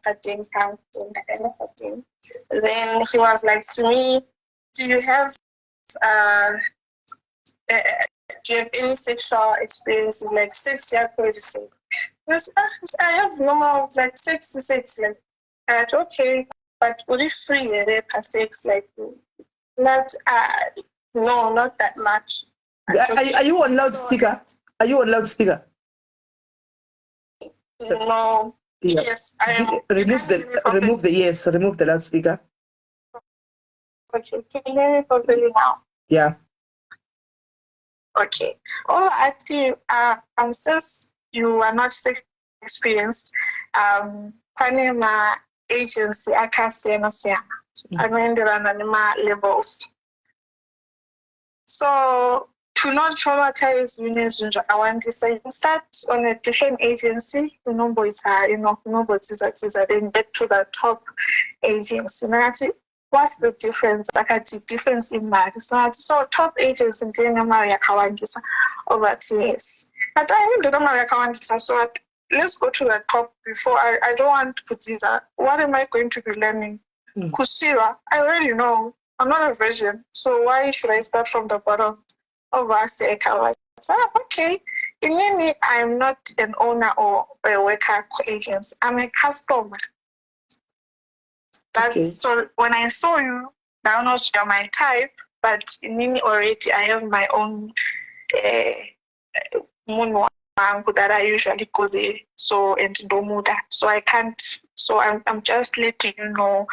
padeni pangu, ndakaenda padeni. Then he was like to me, Do you have any sexual experiences, like sex yako is sei?" Yes, I have normal, like sex, sex, like. Akati, "Okay, but uri free here pasex?" Like, not no, not that much. Are you on loudspeaker? Are you on loudspeaker? No. Yeah. Yes, I am. Remove the You can't hear me properly. Remove the, yes, remove the loudspeaker. Okay, can you hear me properly now? Yeah. Okay. Oh, actually, since you are not sex experienced, pane ma agency akasiyana siyana anoenderana nema levels. So to not traumatize you nezvinhu zvakawandisa, you start on a different agency, unomboita, unombodzidza dzidza, then get to the top agency. Ndakati, "What's the difference?" Akati, "Difference imari." So akati, "So top agency ndine mari yakawandisa?" Obva "Yes." But I ndoda mari yakawandisa, so let's go to the top before I don't want kudzidza. What am I going to be learning? Kusira, I already know. I'm not a virgin, so why should I start from the bottom? Obva aseka, "Ah, okay. Inini, I'm not an owner or a worker agent. I'm a customer." That's So when I saw you, now not you're my type, but inini already I have my own munhu wangu that I usually go there. So and ndomuda. So I can't, so I'm just letting you know.